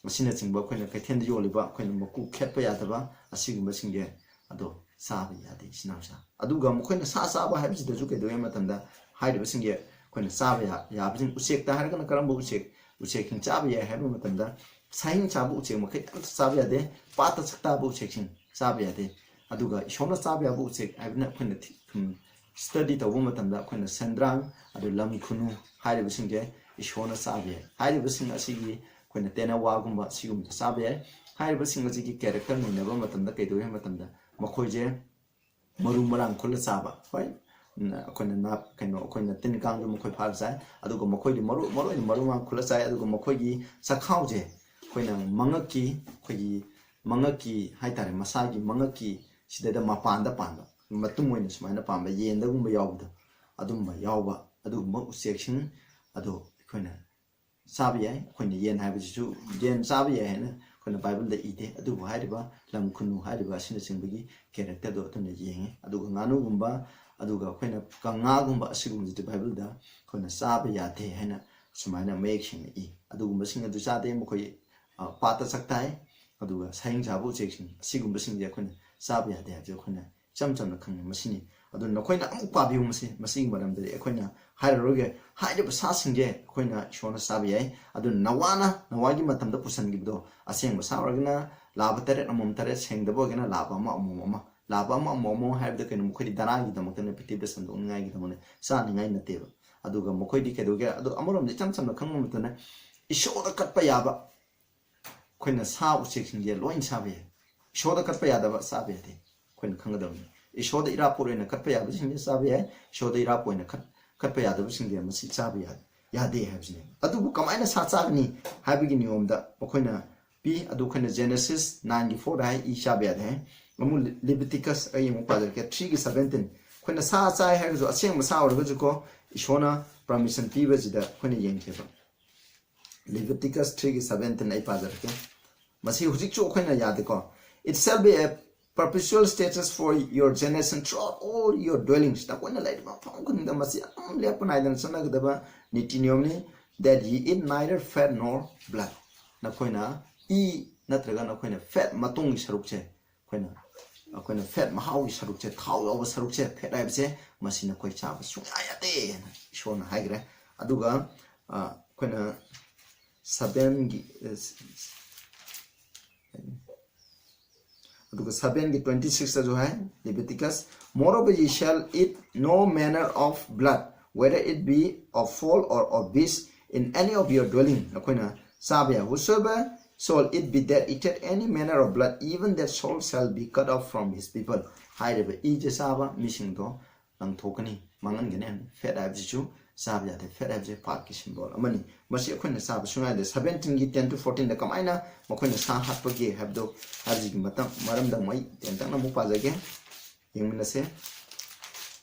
ꯑꯁꯤꯅꯆꯤꯡꯕ ꯑꯩꯈꯣꯏꯅ ꯀꯩꯊꯦꯜꯗ ꯌꯣꯜꯂꯤꯕ ꯑꯩꯈꯣꯏꯅ ꯃꯀꯨ ꯈꯦꯠꯄ ꯌꯥꯗꯕ ꯑꯁꯤꯒꯨꯝꯕꯁꯤꯡꯁꯦ ꯑꯗꯣ ꯆꯥꯕ ꯌꯥꯗꯦ, ꯏꯆꯤꯟ ꯏꯅꯥꯎꯁꯥ꯫ ꯑꯗꯨꯒ ꯃꯈꯣꯏꯅ ꯁꯥ ꯆꯥꯕ ꯍꯥꯏꯕꯁꯤꯗꯁꯨ ꯀꯩꯗꯧꯋꯦ ꯍꯥꯏꯕ ꯃꯇꯝꯗ ꯍꯥꯏꯔꯤꯕꯁꯤꯡꯁꯦ ꯑꯩꯈꯣꯏꯅ ꯆꯥꯕ ꯌꯥ- ꯌꯥꯕꯁꯤꯡ, ꯎꯆꯦꯛꯇ ꯍꯥꯏꯔꯒꯅ ꯀꯔꯝꯕ ꯎꯆꯦꯛ, ꯎꯆꯦꯛꯁꯤꯡ ꯆꯥꯕ ꯌꯥꯏ ꯍꯥꯏꯕ ꯃꯇꯝꯗ ꯁꯥꯍꯤꯡ ꯆꯥꯕ ꯎꯆꯦꯛ ꯃꯈꯩ ꯑꯃꯠꯇ ꯆꯥꯕ ꯌꯥꯗꯦ꯫ ꯄꯥꯠꯇ ꯁꯛꯇꯥꯕ ꯎꯆꯦꯛꯁꯤꯡ ꯆꯥꯕ ꯌꯥꯗꯦ꯫ ꯑꯗꯨꯒ ꯏꯁꯣꯔꯅ ꯆꯥꯕ ꯌꯥꯕ ꯎꯆꯦꯛ ꯍꯥꯏꯕꯅ ꯑꯩꯈꯣꯏꯅ ꯊꯤ- ꯎꯝ, study ꯇꯧꯕ ꯃꯇꯝꯗ ꯑꯩꯈꯣꯏꯅ ꯁꯦꯟꯗ꯭ꯔꯥꯡ, ꯑꯗꯨ ꯂꯝ ꯈꯨꯅꯨ ꯍꯥꯏꯔꯤꯕꯁꯤꯡꯁꯦ ꯏꯁꯣꯔꯅ ꯆꯥꯕ ꯌꯥꯏ꯫ ꯍꯥꯏꯔꯤꯕꯁꯤꯡ ꯑꯁꯤꯒꯤ ꯑꯩꯈꯣꯏꯅ ꯇꯦꯅꯋꯥꯒꯨꯝꯕ ꯁꯤꯒꯨꯝꯕꯗ ꯆꯥꯕ ꯌꯥꯏ꯫ ꯍꯥꯏꯔꯤꯕꯁꯤꯡ ꯑꯁꯤꯒꯤ character ꯅꯩꯅꯕ ꯃꯇꯝꯗ ꯀꯩꯗꯧꯏ ꯍꯥꯏꯕ ꯃꯇꯝꯗ ꯃꯈꯣꯏꯁꯦ ꯃꯔꯨ ꯃꯔꯥꯡ ꯈꯨꯜꯂ ꯆꯥꯕ, ꯍꯣꯏ, ꯎꯝ, ꯑꯩꯈꯣꯏꯅ ꯅꯥ- ꯀꯩꯅꯣ, ꯑꯩꯈꯣꯏꯅ ꯇꯤꯟ ꯀꯥꯡꯁꯨ ꯃꯈꯣꯏ ꯐꯥꯔ ꯆꯥꯏ꯫ ꯑꯗꯨꯒ ꯃꯈꯣꯏꯗꯤ ꯃꯔꯨ ꯃꯔꯨ ꯑꯣꯏꯅ ꯃꯔꯨ ꯃꯔꯥꯡ ꯈꯨꯜꯂ ꯆꯥꯏ꯫ ꯑꯗꯨꯒ ꯃꯈꯣꯏꯒꯤ ꯆꯈꯥꯎꯁꯦ ꯑꯩꯈꯣꯏꯅ ꯃꯉꯛꯀꯤ, ꯑꯩꯈꯣꯏꯒꯤ ꯃꯉꯛꯀꯤ ꯍꯥꯏꯇꯥꯔꯦ, ꯃꯁꯥꯒꯤ ꯃꯉꯛꯀꯤ ꯁꯤꯗꯩꯗ ꯃꯄꯥꯟꯗ ꯄꯥꯟꯕ, ꯃꯇꯨꯝ ꯑꯣꯏꯅ ꯁꯨꯃꯥꯏꯅ ꯄꯥꯟꯕ, ꯌꯦꯟꯗꯒꯨꯝꯕ ꯌꯥꯎꯕꯗꯣ, ꯑꯗꯨꯝꯕ ꯌꯥꯎꯕ, ꯑꯗꯨꯒꯨꯝꯕ ꯎꯆꯦꯛꯁꯤꯡ ꯑꯗꯣ ꯑꯩꯈꯣꯏꯅ ꯆꯥꯕ ꯌꯥꯏ꯫ ꯑꯩꯈꯣꯏꯅ ꯌꯦꯟ ꯍꯥꯏꯕꯁꯤꯁꯨ ꯌꯦꯟ ꯆꯥꯕ ꯌꯥꯏ ꯍꯥꯏꯅ ꯑꯩꯈꯣꯏꯅ ꯕꯥꯏꯕꯜꯗ ꯏꯗꯦ, ꯑꯗꯨꯕꯨ ꯍꯥꯏꯔꯤꯕ ꯂꯝ ꯈꯨꯅꯨ ꯍꯥꯏꯔꯤꯕ ꯑꯁꯤꯅꯆꯤꯡꯕꯒꯤ characterꯗꯣ ꯑꯗꯨꯅ ꯌꯦꯡꯉꯤ꯫ ꯑꯗꯨꯒ ꯉꯥꯅꯨꯒꯨꯝꯕ, ꯑꯗꯨꯒ ꯑꯩꯈꯣꯏꯅ ꯀꯪꯉꯥꯒꯨꯝꯕ ꯑꯁꯤꯒꯨꯝꯕꯁꯤꯗꯤ ꯕꯥꯏꯕꯜꯗ ꯑꯩꯈꯣꯏꯅ ꯆꯥꯕ ꯌꯥꯗꯦ ꯍꯥꯏꯅ ꯁꯨꯃꯥꯏꯅ ꯃꯌꯦꯛ ꯁꯦꯡꯅ ꯏ꯫ ꯑꯗꯨꯒꯨꯝꯕꯁꯤꯡ ꯑꯗꯨ ꯆꯥꯗꯦ꯫ ꯃꯈꯣꯏ, ꯑ, ꯄꯥꯠꯇ ꯆꯥꯛꯇꯥꯏ꯫ ꯑꯗꯨꯒ ꯁꯥꯍꯤꯡ ꯆꯥꯕ ꯎꯆꯦꯛꯁꯤꯡ ꯑꯁꯤꯒꯨꯝꯕꯁꯤꯡꯁꯦ ꯑꯩꯈꯣꯏꯅ ꯆꯥꯕ ꯌꯥꯗꯦ ꯍꯥꯏꯕꯁꯦ ꯑꯩꯈꯣꯏꯅ ꯏꯆꯝ ꯆꯝꯅ ꯈꯪꯉꯤ꯫ ꯃꯁꯤꯅꯤ꯫ ꯑꯗꯨꯅ ꯅꯈꯣꯏꯅ ꯑꯃꯨꯛ ꯄꯥꯕꯤꯌꯨ꯫ ꯃꯁꯤ, ꯃꯁꯤꯒꯤ ꯃꯔꯝꯗꯗꯤ ꯑꯩꯈꯣꯏꯅ ꯍꯥꯏꯔꯔꯣꯏꯒꯦ꯫ ꯍꯥꯏꯔꯤꯕ ꯁꯥꯁꯤꯡꯁꯦ ꯑꯩꯈꯣꯏꯅ ꯏꯁꯣꯔꯅ ꯆꯥꯕ ꯌꯥꯏ꯫ ꯑꯗꯨꯅ ꯅꯋꯥꯅ ꯅꯋꯥꯒꯤ ꯃꯇꯝꯗ ꯄꯨꯁꯟꯈꯤꯕꯗꯣ, ꯑꯁꯦꯡꯕ ꯁꯥ ꯑꯣꯏꯔꯒꯅ ꯂꯥꯕ ꯇꯔꯦꯠ ꯑꯃꯃꯝ ꯇꯔꯦꯠ, ꯁꯦꯡꯗꯕ ꯑꯣꯏꯔꯒꯅ ꯂꯥꯕ ꯑꯃ ꯑꯃꯃꯝ ꯑꯃ, ꯂꯥꯕ ꯑꯃ ꯑꯃꯃꯝ ꯑꯃ ꯍꯥꯏꯕꯗ ꯀꯩꯅꯣ? ꯃꯈꯣꯏꯗꯤ ꯗꯅꯥꯒꯤꯗꯃꯛꯇꯅꯦ, ꯄ꯭ꯔꯤꯊꯤꯕꯤꯗ ꯁꯟꯗꯣꯛꯅꯤꯡꯉꯥꯏꯒꯤꯗꯃꯛꯅꯦ, ꯆꯥꯅꯤꯡꯉꯥꯏ ꯅꯠꯇꯦꯕ꯫ ꯑꯗꯨꯒ ꯃꯈꯣꯏꯗꯤ ꯀꯩꯗꯧꯒꯦ? ꯑꯗꯨ ꯑꯃꯔꯣꯝꯗ ꯏꯆꯝ ꯆꯝꯅ ꯈꯪꯕ ꯃꯇꯝꯗ ꯏꯁꯣꯔꯗ ꯀꯠꯄ ꯌꯥꯕ ꯑꯩꯈꯣꯏꯅ ꯁꯥ ꯎꯆꯦꯛꯁꯤꯡꯁꯦ ꯂꯣꯏꯅ ꯆꯥꯕ ꯌꯥꯏ꯫ ꯏꯁꯣꯔꯗ ꯀꯠꯄ ꯌꯥꯗꯕ ꯆꯥꯕ ꯌꯥꯗꯦ꯫ ꯑꯩꯈꯣꯏꯅ ꯈꯪꯒꯗꯕꯅꯤ꯫ ꯏꯁꯣꯔꯗ ꯏꯔꯥꯠꯄꯣꯠ ꯑꯣꯏꯅ ꯀꯠꯄ ꯌꯥꯕꯁꯤꯡꯁꯦ ꯆꯥꯕ ꯌꯥꯏ, ꯏꯁꯣꯔꯗ ꯏꯔꯥꯠꯄꯣꯠ ꯑꯣꯏꯅ ꯀꯠ-, ꯀꯠꯄ ꯌꯥꯗꯕꯁꯤꯡꯁꯦ ꯃꯁꯤ ꯆꯥꯕ ꯌꯥ-, ꯌꯥꯗꯦ ꯍꯥꯏꯕꯁꯤꯅꯦ꯫ ꯑꯗꯨꯕꯨ ꯀꯃꯥꯏꯅ ꯁꯥ ꯆꯥꯒꯅꯤ ꯍꯥꯏꯕꯒꯤ ꯅꯤꯌꯣꯝꯗ ꯃꯈꯣꯏꯅ ꯄꯤ꯫ ꯑꯗꯨ ꯑꯩꯈꯣꯏꯅ Genesis nineꯒꯤ fourꯗ ꯍꯥꯏ, ꯏ ꯆꯥꯕ ꯌꯥꯗꯦ ꯍꯥꯏ꯫ ꯑꯃꯨꯛ Leviticus, ꯑꯩ ꯑꯃꯨꯛ ꯄꯥꯖꯔꯛꯀꯦ, threeꯒꯤ seventeen꯫ ꯑꯩꯈꯣꯏꯅ ꯁꯥ ꯆꯥꯏ ꯍꯥꯏꯔꯒꯁꯨ, ꯑꯁꯦꯡꯕ ꯁꯥ ꯑꯣꯏꯔꯒꯁꯨꯀꯣ, ꯏꯁꯣꯔꯅ permission ꯄꯤꯕꯁꯤꯗ ꯑꯩꯈꯣꯏꯅ ꯌꯦꯡꯁꯦꯕ꯫ Leviticus threeꯒꯤ seventeen ꯑꯩ ꯄꯥꯖꯔꯛꯀꯦ꯫ ꯃꯁꯤ ꯍꯧꯖꯤꯛꯁꯨ ꯑꯩꯈꯣꯏꯅ ꯌꯥꯗꯦꯀꯣ꯫ "It shall be a perpetual statute for your generation throughout all your dwellings." ꯅꯈꯣꯏꯅ ꯂꯩꯔꯤꯕ ꯃꯐꯝ ꯈꯨꯗꯤꯡꯗ ꯃꯁꯤ ꯑꯗꯨꯝ ꯂꯦꯞꯄ ꯅꯥꯏꯗꯅ ꯆꯠꯅꯒꯗꯕ ꯅꯤꯇꯤ ꯅꯤꯌꯣꯝꯅꯤ꯫ "That ye eat neither fat nor blood." ꯅꯈꯣꯏꯅ ꯏ ꯅꯠꯇ꯭ꯔꯒ ꯅꯈꯣꯏꯅ fat, ꯃꯇꯣꯡꯒꯤ ꯁꯔꯨꯛꯁꯦ, ꯑꯩꯈꯣꯏꯅ, ꯑꯩꯈꯣꯏꯅ fat, ꯃꯍꯥꯎꯒꯤ ꯁꯔꯨꯛꯁꯦ, ꯊꯥꯎ ꯌꯥꯎꯕ ꯁꯔꯨꯛꯁꯦ, fat ꯍꯥꯏꯕꯁꯦ, ꯃꯁꯤ ꯅꯈꯣꯏ ꯆꯥꯕ ꯁꯨꯡꯌꯥ ꯌꯥꯗꯦ ꯍꯥꯏꯅ ꯏꯁꯣꯔꯅ ꯍꯥꯏꯈ꯭ꯔꯦ꯫ ꯑꯗꯨꯒ, ꯑ, ꯑꯩꯈꯣꯏꯅ sevenꯒꯤ, ꯑ, ꯑꯗꯨꯒ sevenꯒꯤ twenty sixꯇꯁꯨ high, Leviticus, "Moreover, ye shall eat no manner of blood, whether it be of fowl or of beast, in any of your dwelling." ꯑꯩꯈꯣꯏꯅ ꯆꯥꯕ ꯌꯥꯏ꯫ "Whosoever soul it be that eateth any manner of blood, even that soul shall be cut off from his people." ꯍꯥꯏꯔꯤꯕ ꯏꯁꯦ ꯆꯥꯕ ꯃꯤꯁꯤꯡꯗꯣ ꯂꯪꯊꯣꯛꯀꯅꯤ, ꯃꯥꯡꯍꯟꯒꯅꯤ ꯍꯥꯏꯕꯅꯤ꯫ Fat ꯍꯥꯏꯕꯁꯤꯁꯨ ꯆꯥꯕ ꯌꯥꯗꯦ꯫ Fat ꯍꯥꯏꯕꯁꯤ ꯄꯥꯞꯀꯤ symbol ꯑꯃꯅꯤ꯫ ꯃꯁꯤ ꯑꯩꯈꯣꯏꯅ ꯆꯥꯕ ꯁꯨꯡꯌꯥ ꯌꯥꯗꯦ꯫ Seventeenꯒꯤ ten to fourteenꯗ ꯀꯃꯥꯏꯅ ꯃꯈꯣꯏꯅ ꯁꯥ ꯍꯥꯠꯄꯒꯦ ꯍꯥꯏꯕꯗꯣ, ꯍꯥꯏꯕꯁꯤꯒꯤ ꯃꯇꯥꯡ, ꯃꯔꯝꯗ ꯑꯃꯨꯛ ꯑꯩ ꯇꯦꯟꯇꯛꯅ ꯑꯃꯨꯛ ꯄꯥꯖꯒꯦ, ꯌꯦꯡꯃꯤꯟꯅꯁꯦ꯫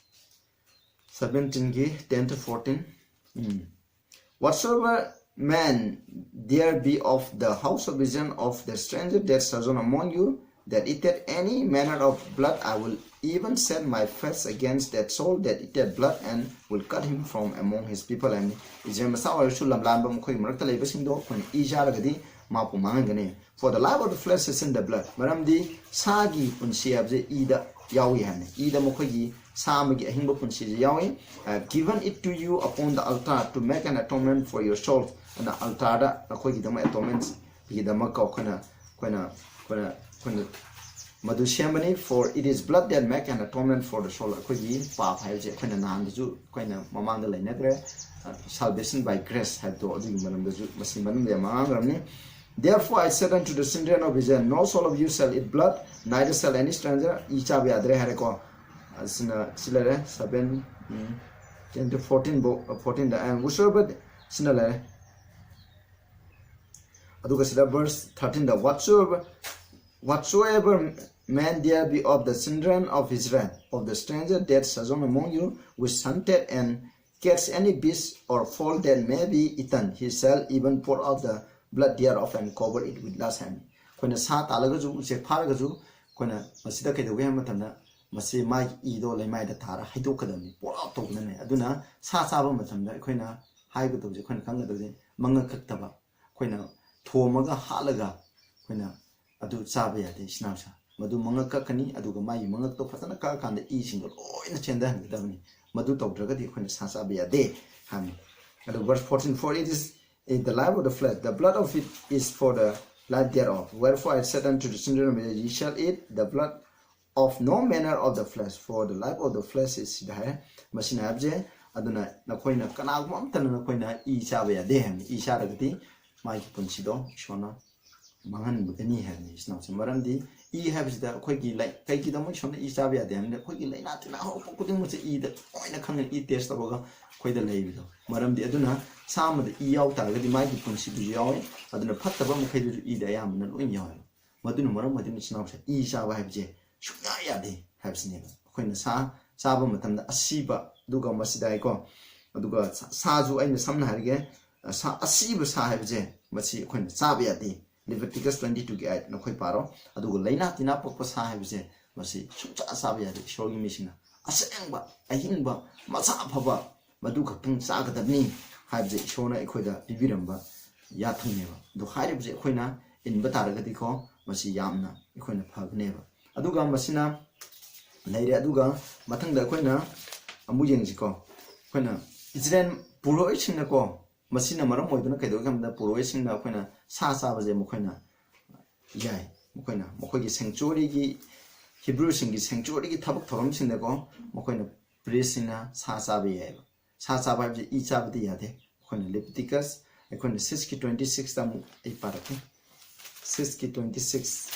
Seventeenꯒꯤ ten to fourteen꯫ Um. "Whatsoever man there be of the house of Israel, of the stranger that sojourn among you, that eateth any manner of blood, I will even set my face against that soul that eateth blood, and will cut him from among his people." ꯍꯥꯏꯕꯅꯤ꯫ ꯏꯁꯔꯥꯌꯦꯜ ꯃꯆꯥ ꯑꯣꯏꯔꯁꯨ ꯂꯝꯂꯥꯟꯕ ꯃꯈꯣꯏꯒꯤ ꯃꯔꯛꯇ ꯂꯩꯕꯁꯤꯡꯗꯣ ꯑꯩꯈꯣꯏꯅ E ꯆꯥꯔꯒꯗꯤ ꯃꯥꯄꯨ ꯃꯥꯡꯍꯟꯒꯅꯤ꯫ For the life of the flesh is in the blood. ꯃꯔꯝꯗꯤ ꯁꯥꯒꯤ ꯄꯨꯟꯁꯤ ꯍꯥꯏꯕꯁꯦ ꯏꯗ ꯌꯥꯎꯏ ꯍꯥꯏꯕꯅꯤ꯫ ꯏꯗ ꯃꯈꯣꯏꯒꯤ ꯁꯥ ꯑꯃꯒꯤ ꯑꯍꯤꯡꯕ ꯄꯨꯟꯁꯤꯁꯦ ꯌꯥꯎꯏ꯫ Uh, given it to you upon the altar to make an atonement for your soul. ꯑꯗꯨꯅ altarꯗ ꯅꯈꯣꯏꯒꯤꯗꯃꯛ atonementꯒꯤꯗꯃꯛ ꯑꯩꯈꯣꯏꯅ ꯑꯩꯈꯣꯏꯅ ꯑꯩꯈꯣꯏꯅ ꯑꯩꯈꯣꯏꯅ ꯃꯗꯨ ꯁꯦꯝꯕꯅꯤ꯫ For it is blood that make an atonement for the soul. ꯑꯩꯈꯣꯏꯒꯤ ꯄꯥꯞ ꯍꯥꯏꯕꯁꯦ ꯑꯩꯈꯣꯏꯅ ꯅꯍꯥꯟꯗꯁꯨ ꯑꯩꯈꯣꯏꯅ ꯃꯃꯥꯡꯗ ꯂꯩꯅꯈ꯭ꯔꯦ꯫ Salvation by grace ꯍꯥꯏꯕꯗꯣ ꯑꯗꯨꯒꯤ ꯃꯔꯝꯗꯁꯨ ꯃꯁꯤ ꯃꯅꯨꯡꯗ ꯌꯥꯝ ꯉꯥꯡꯈ꯭ꯔꯕꯅꯤ꯫ Therefore I said unto the children of Israel, no soul of you shall eat blood, neither shall any stranger. E ꯆꯥꯕ ꯌꯥꯗ꯭ꯔꯦ ꯍꯥꯏꯔꯦꯀꯣ꯫ ꯑꯁꯤꯅ ꯁꯤ ꯂꯩꯔꯦ seven, ten to fourteen ꯐꯥꯎ, fourteenꯗ, and whosoever ꯁꯤꯅ ꯂꯩꯔꯦ꯫ ꯑꯗꯨꯒ ꯁꯤꯗ verse thirteenꯗ, whatsoever whatsoever man there be of the children of Israel, of the stranger that sojourn among you, which hunted and catch any beast or fowl that may be eaten, he shall even pour out the blood thereof and cover it with large sand. ꯑꯩꯈꯣꯏꯅ ꯁꯥ ꯇꯥꯜꯂꯒꯁꯨ ꯎꯆꯦꯛ ꯐꯥꯔꯒꯁꯨ ꯑꯩꯈꯣꯏꯅ ꯃꯁꯤꯗ ꯀꯩꯗꯧꯒꯦ ꯍꯥꯏꯕ ꯃꯇꯝꯗ ꯃꯁꯤ ꯃꯥꯒꯤ ꯏꯗꯣ ꯂꯩꯃꯥꯏꯗ ꯊꯥꯔ ꯍꯩꯗꯣꯛꯀꯗꯕꯅꯤ, pour out ꯇꯧꯒꯗꯕꯅꯤ꯫ ꯑꯗꯨꯅ ꯁꯥ ꯆꯥꯕ ꯃꯇꯝꯗ ꯑꯩꯈꯣꯏꯅ ꯍꯥꯏꯒꯗꯕꯁꯦ, ꯑꯩꯈꯣꯏꯅ ꯈꯪꯒꯗꯕꯁꯦ ꯃꯉꯛ ꯀꯛꯇꯕ, ꯑꯩꯈꯣꯏꯅ ꯊꯣꯝꯃꯒ ꯍꯥꯠꯂꯒ ꯑꯩꯈꯣꯏꯅ ꯑꯗꯨ ꯆꯥꯕ ꯌꯥꯗꯦ, ꯏꯆꯤꯟ ꯏꯅꯥꯎꯁꯦ꯫ ꯃꯗꯨ ꯃꯉꯛ ꯀꯛꯀꯅꯤ, ꯑꯗꯨꯒ ꯃꯥꯒꯤ ꯃꯉꯛꯇꯣ ꯐꯖꯅ ꯀꯛꯑꯀꯥꯟꯗ ꯏꯁꯤꯡꯗꯣ ꯂꯣꯏꯅ ꯆꯦꯟꯊꯍꯟꯒꯗꯕꯅꯤ꯫ ꯃꯗꯨ ꯇꯧꯗ꯭ꯔꯒꯗꯤ ꯑꯩꯈꯣꯏꯅ ꯁꯥ ꯆꯥꯕ ꯌꯥꯗꯦ ꯍꯥꯏꯕꯅꯤ꯫ ꯑꯗꯨ verse fourteen, for it is in the life of the flesh, the blood of it is for the life thereof. Wherefore I said unto the children of Israel, ye shall eat the blood of no manner of the flesh, for the life of the flesh is ꯁꯤꯗ ꯍꯥꯏꯔꯦ, ꯃꯁꯤꯅ ꯍꯥꯏꯕꯁꯦ꯫ ꯑꯗꯨꯅ ꯅꯈꯣꯏꯅ ꯀꯅꯥꯒꯨꯝꯕ ꯑꯝꯇꯅ ꯅꯈꯣꯏꯅ E ꯆꯥꯕ ꯌꯥꯗꯦ ꯍꯥꯏꯕꯅꯤ꯫ ꯏ ꯆꯥꯔꯒꯗꯤ ꯃꯥꯒꯤ ꯄꯨꯟꯁꯤꯗꯣ ꯏꯁꯣꯔꯅ ꯃꯥꯡꯍꯟꯒꯅꯤ ꯍꯥꯏꯕꯅꯤ, ꯏꯆꯤꯟ ꯏꯅꯥꯎꯁꯦ꯫ ꯃꯔꯝꯗꯤ ꯏ ꯍꯥꯏꯕꯁꯤꯗ ꯑꯩꯈꯣꯏꯒꯤ ꯂꯩ-, ꯀꯩꯒꯤꯗꯃꯛ ꯏꯁꯣꯔꯅ ꯏ ꯆꯥꯕ ꯌꯥꯗꯦ ꯍꯥꯏꯕꯗ ꯑꯩꯈꯣꯏꯒꯤ ꯂꯥꯏꯅꯥ ꯇꯤꯟꯅꯥ ꯍꯧꯔꯛꯄ ꯈꯨꯗꯤꯡꯃꯛꯁꯦ ꯏꯗ ꯂꯣꯏꯅ ꯈꯪꯉꯦ, ꯏ test ꯇꯧꯔꯒ ꯑꯩꯈꯣꯏꯗ ꯂꯩꯕꯗꯣ꯫ ꯃꯔꯝꯗꯤ ꯑꯗꯨꯅ ꯁꯥ ꯑꯃꯗ ꯏ ꯌꯥꯎ ꯇꯥꯔꯒꯗꯤ ꯃꯥꯒꯤ ꯄꯨꯟꯁꯤꯗꯨꯁꯨ ꯌꯥꯎꯋꯦ꯫ ꯑꯗꯨꯅ ꯐꯠꯇꯕ ꯃꯈꯩꯗꯨꯁꯨ ꯏꯗ ꯑꯌꯥꯝꯕꯅ ꯂꯣꯏ ꯌꯥꯎꯋꯦꯕ꯫ ꯃꯗꯨꯅ ꯃꯔꯝ ꯑꯣꯏꯗꯨꯅ ꯏꯆꯤꯟ ꯏꯅꯥꯎꯁꯦ ꯏ ꯆꯥꯕ ꯍꯥꯏꯕꯁꯦ ꯁꯨꯡꯌꯥ ꯌꯥꯗꯦ ꯍꯥꯏꯕꯁꯤꯅꯦꯕ꯫ ꯑꯩꯈꯣꯏꯅ ꯁꯥ ꯆꯥꯕ ꯃꯇꯝꯗ ꯑꯁꯤꯕ, ꯑꯗꯨꯒ ꯃꯁꯤꯗ ꯍꯥꯏꯀꯣ, ꯑꯗꯨꯒ ꯁꯥ-, ꯁꯥꯁꯨ ꯑꯩꯅ ꯁꯝꯅ ꯍꯥꯏꯔꯒꯦ, ꯁꯥ, ꯑꯁꯤꯕ ꯁꯥ ꯍꯥꯏꯕꯁꯦ ꯃꯁꯤ ꯑꯩꯈꯣꯏꯅ ꯆꯥꯕ ꯌꯥꯗꯦ꯫ Leviticus twenty twoꯒꯤ eight ꯅꯈꯣꯏ ꯄꯥꯔꯣ꯫ ꯑꯗꯨꯒ ꯂꯥꯏꯅꯥ ꯇꯤꯟꯅꯥ ꯄꯛꯄ ꯁꯥ ꯍꯥꯏꯕꯁꯦ ꯃꯁꯤ ꯁꯨꯡꯆꯥ ꯆꯥꯕ ꯌꯥꯗꯦ꯫ ꯏꯁꯣꯔꯒꯤ ꯃꯤꯁꯤꯡꯅ ꯑꯁꯦꯡꯕ, ꯑꯍꯤꯡꯕ, ꯃꯁꯥ ꯐꯕ ꯃꯗꯨ ꯈꯛꯇꯪ ꯆꯥꯒꯗꯕꯅꯤ ꯍꯥꯏꯕꯁꯦ ꯏꯁꯣꯔꯅ ꯑꯩꯈꯣꯏꯗ ꯄꯤꯕꯤꯔꯝꯕ ꯌꯥꯊꯪꯅꯦꯕ꯫ ꯑꯗꯣ ꯍꯥꯏꯔꯤꯕꯁꯦ ꯑꯩꯈꯣꯏꯅ ꯏꯟꯕ ꯇꯥꯔꯒꯗꯤꯀꯣ, ꯃꯁꯤ ꯌꯥꯝꯅ ꯑꯩꯈꯣꯏꯅ ꯐꯒꯅꯦꯕ꯫ ꯑꯗꯨꯒ ꯃꯁꯤꯅ ꯂꯩꯔꯦ꯫ ꯑꯗꯨꯒ ꯃꯊꯪꯗ ꯑꯩꯈꯣꯏꯅ ꯑꯃꯨꯛ ꯌꯦꯡꯁꯤꯀꯣ꯫ ꯑꯩꯈꯣꯏꯅ ꯏꯖꯔꯦꯜ ꯄꯨꯔꯣꯍꯤꯠꯁꯤꯡꯅꯀꯣ, ꯃꯁꯤꯅ ꯃꯔꯝ ꯑꯣꯏꯗꯨꯅ ꯀꯩꯗꯧꯒꯦ ꯍꯥꯏꯕꯗ, ꯄꯨꯔꯣꯍꯤꯠꯁꯤꯡꯅ ꯑꯩꯈꯣꯏꯅ ꯁꯥ ꯆꯥꯕꯁꯦ ꯃꯈꯣꯏꯅ ꯌꯥꯏ꯫ ꯃꯈꯣꯏꯅ ꯃꯈꯣꯏꯒꯤ ꯁꯦꯡꯆꯨꯔꯤꯒꯤ, ꯍꯤꯕ꯭ꯔꯨꯁꯤꯡꯒꯤ ꯁꯦꯡꯆꯨꯔꯤꯒꯤ ꯊꯕꯛ ꯊꯧꯔꯝꯁꯤꯡꯗꯀꯣ, ꯃꯈꯣꯏꯅ ꯄ꯭ꯔꯤꯁꯁꯤꯡꯅ ꯁꯥ ꯆꯥꯕ ꯌꯥꯏꯑꯕ꯫ ꯁꯥ ꯆꯥꯕ ꯍꯥꯏꯕꯁꯤ ꯏ ꯆꯥꯕꯗꯤ ꯌꯥꯗꯦ꯫ ꯑꯩꯈꯣꯏꯅ ꯂꯦꯕꯤꯇꯤꯀꯁ, ꯑꯩꯈꯣꯏꯅ ꯁꯤꯛꯁꯀꯤ ꯇ꯭ꯋꯦꯟꯇꯤ ꯁꯤꯛꯁꯇ ꯑꯃꯨꯛ ꯑꯩ ꯄꯥꯔꯛꯀꯦ꯫ ꯁꯤꯛꯁꯀꯤ ꯇ꯭ꯋꯦꯟꯇꯤ ꯁꯤꯛꯁ,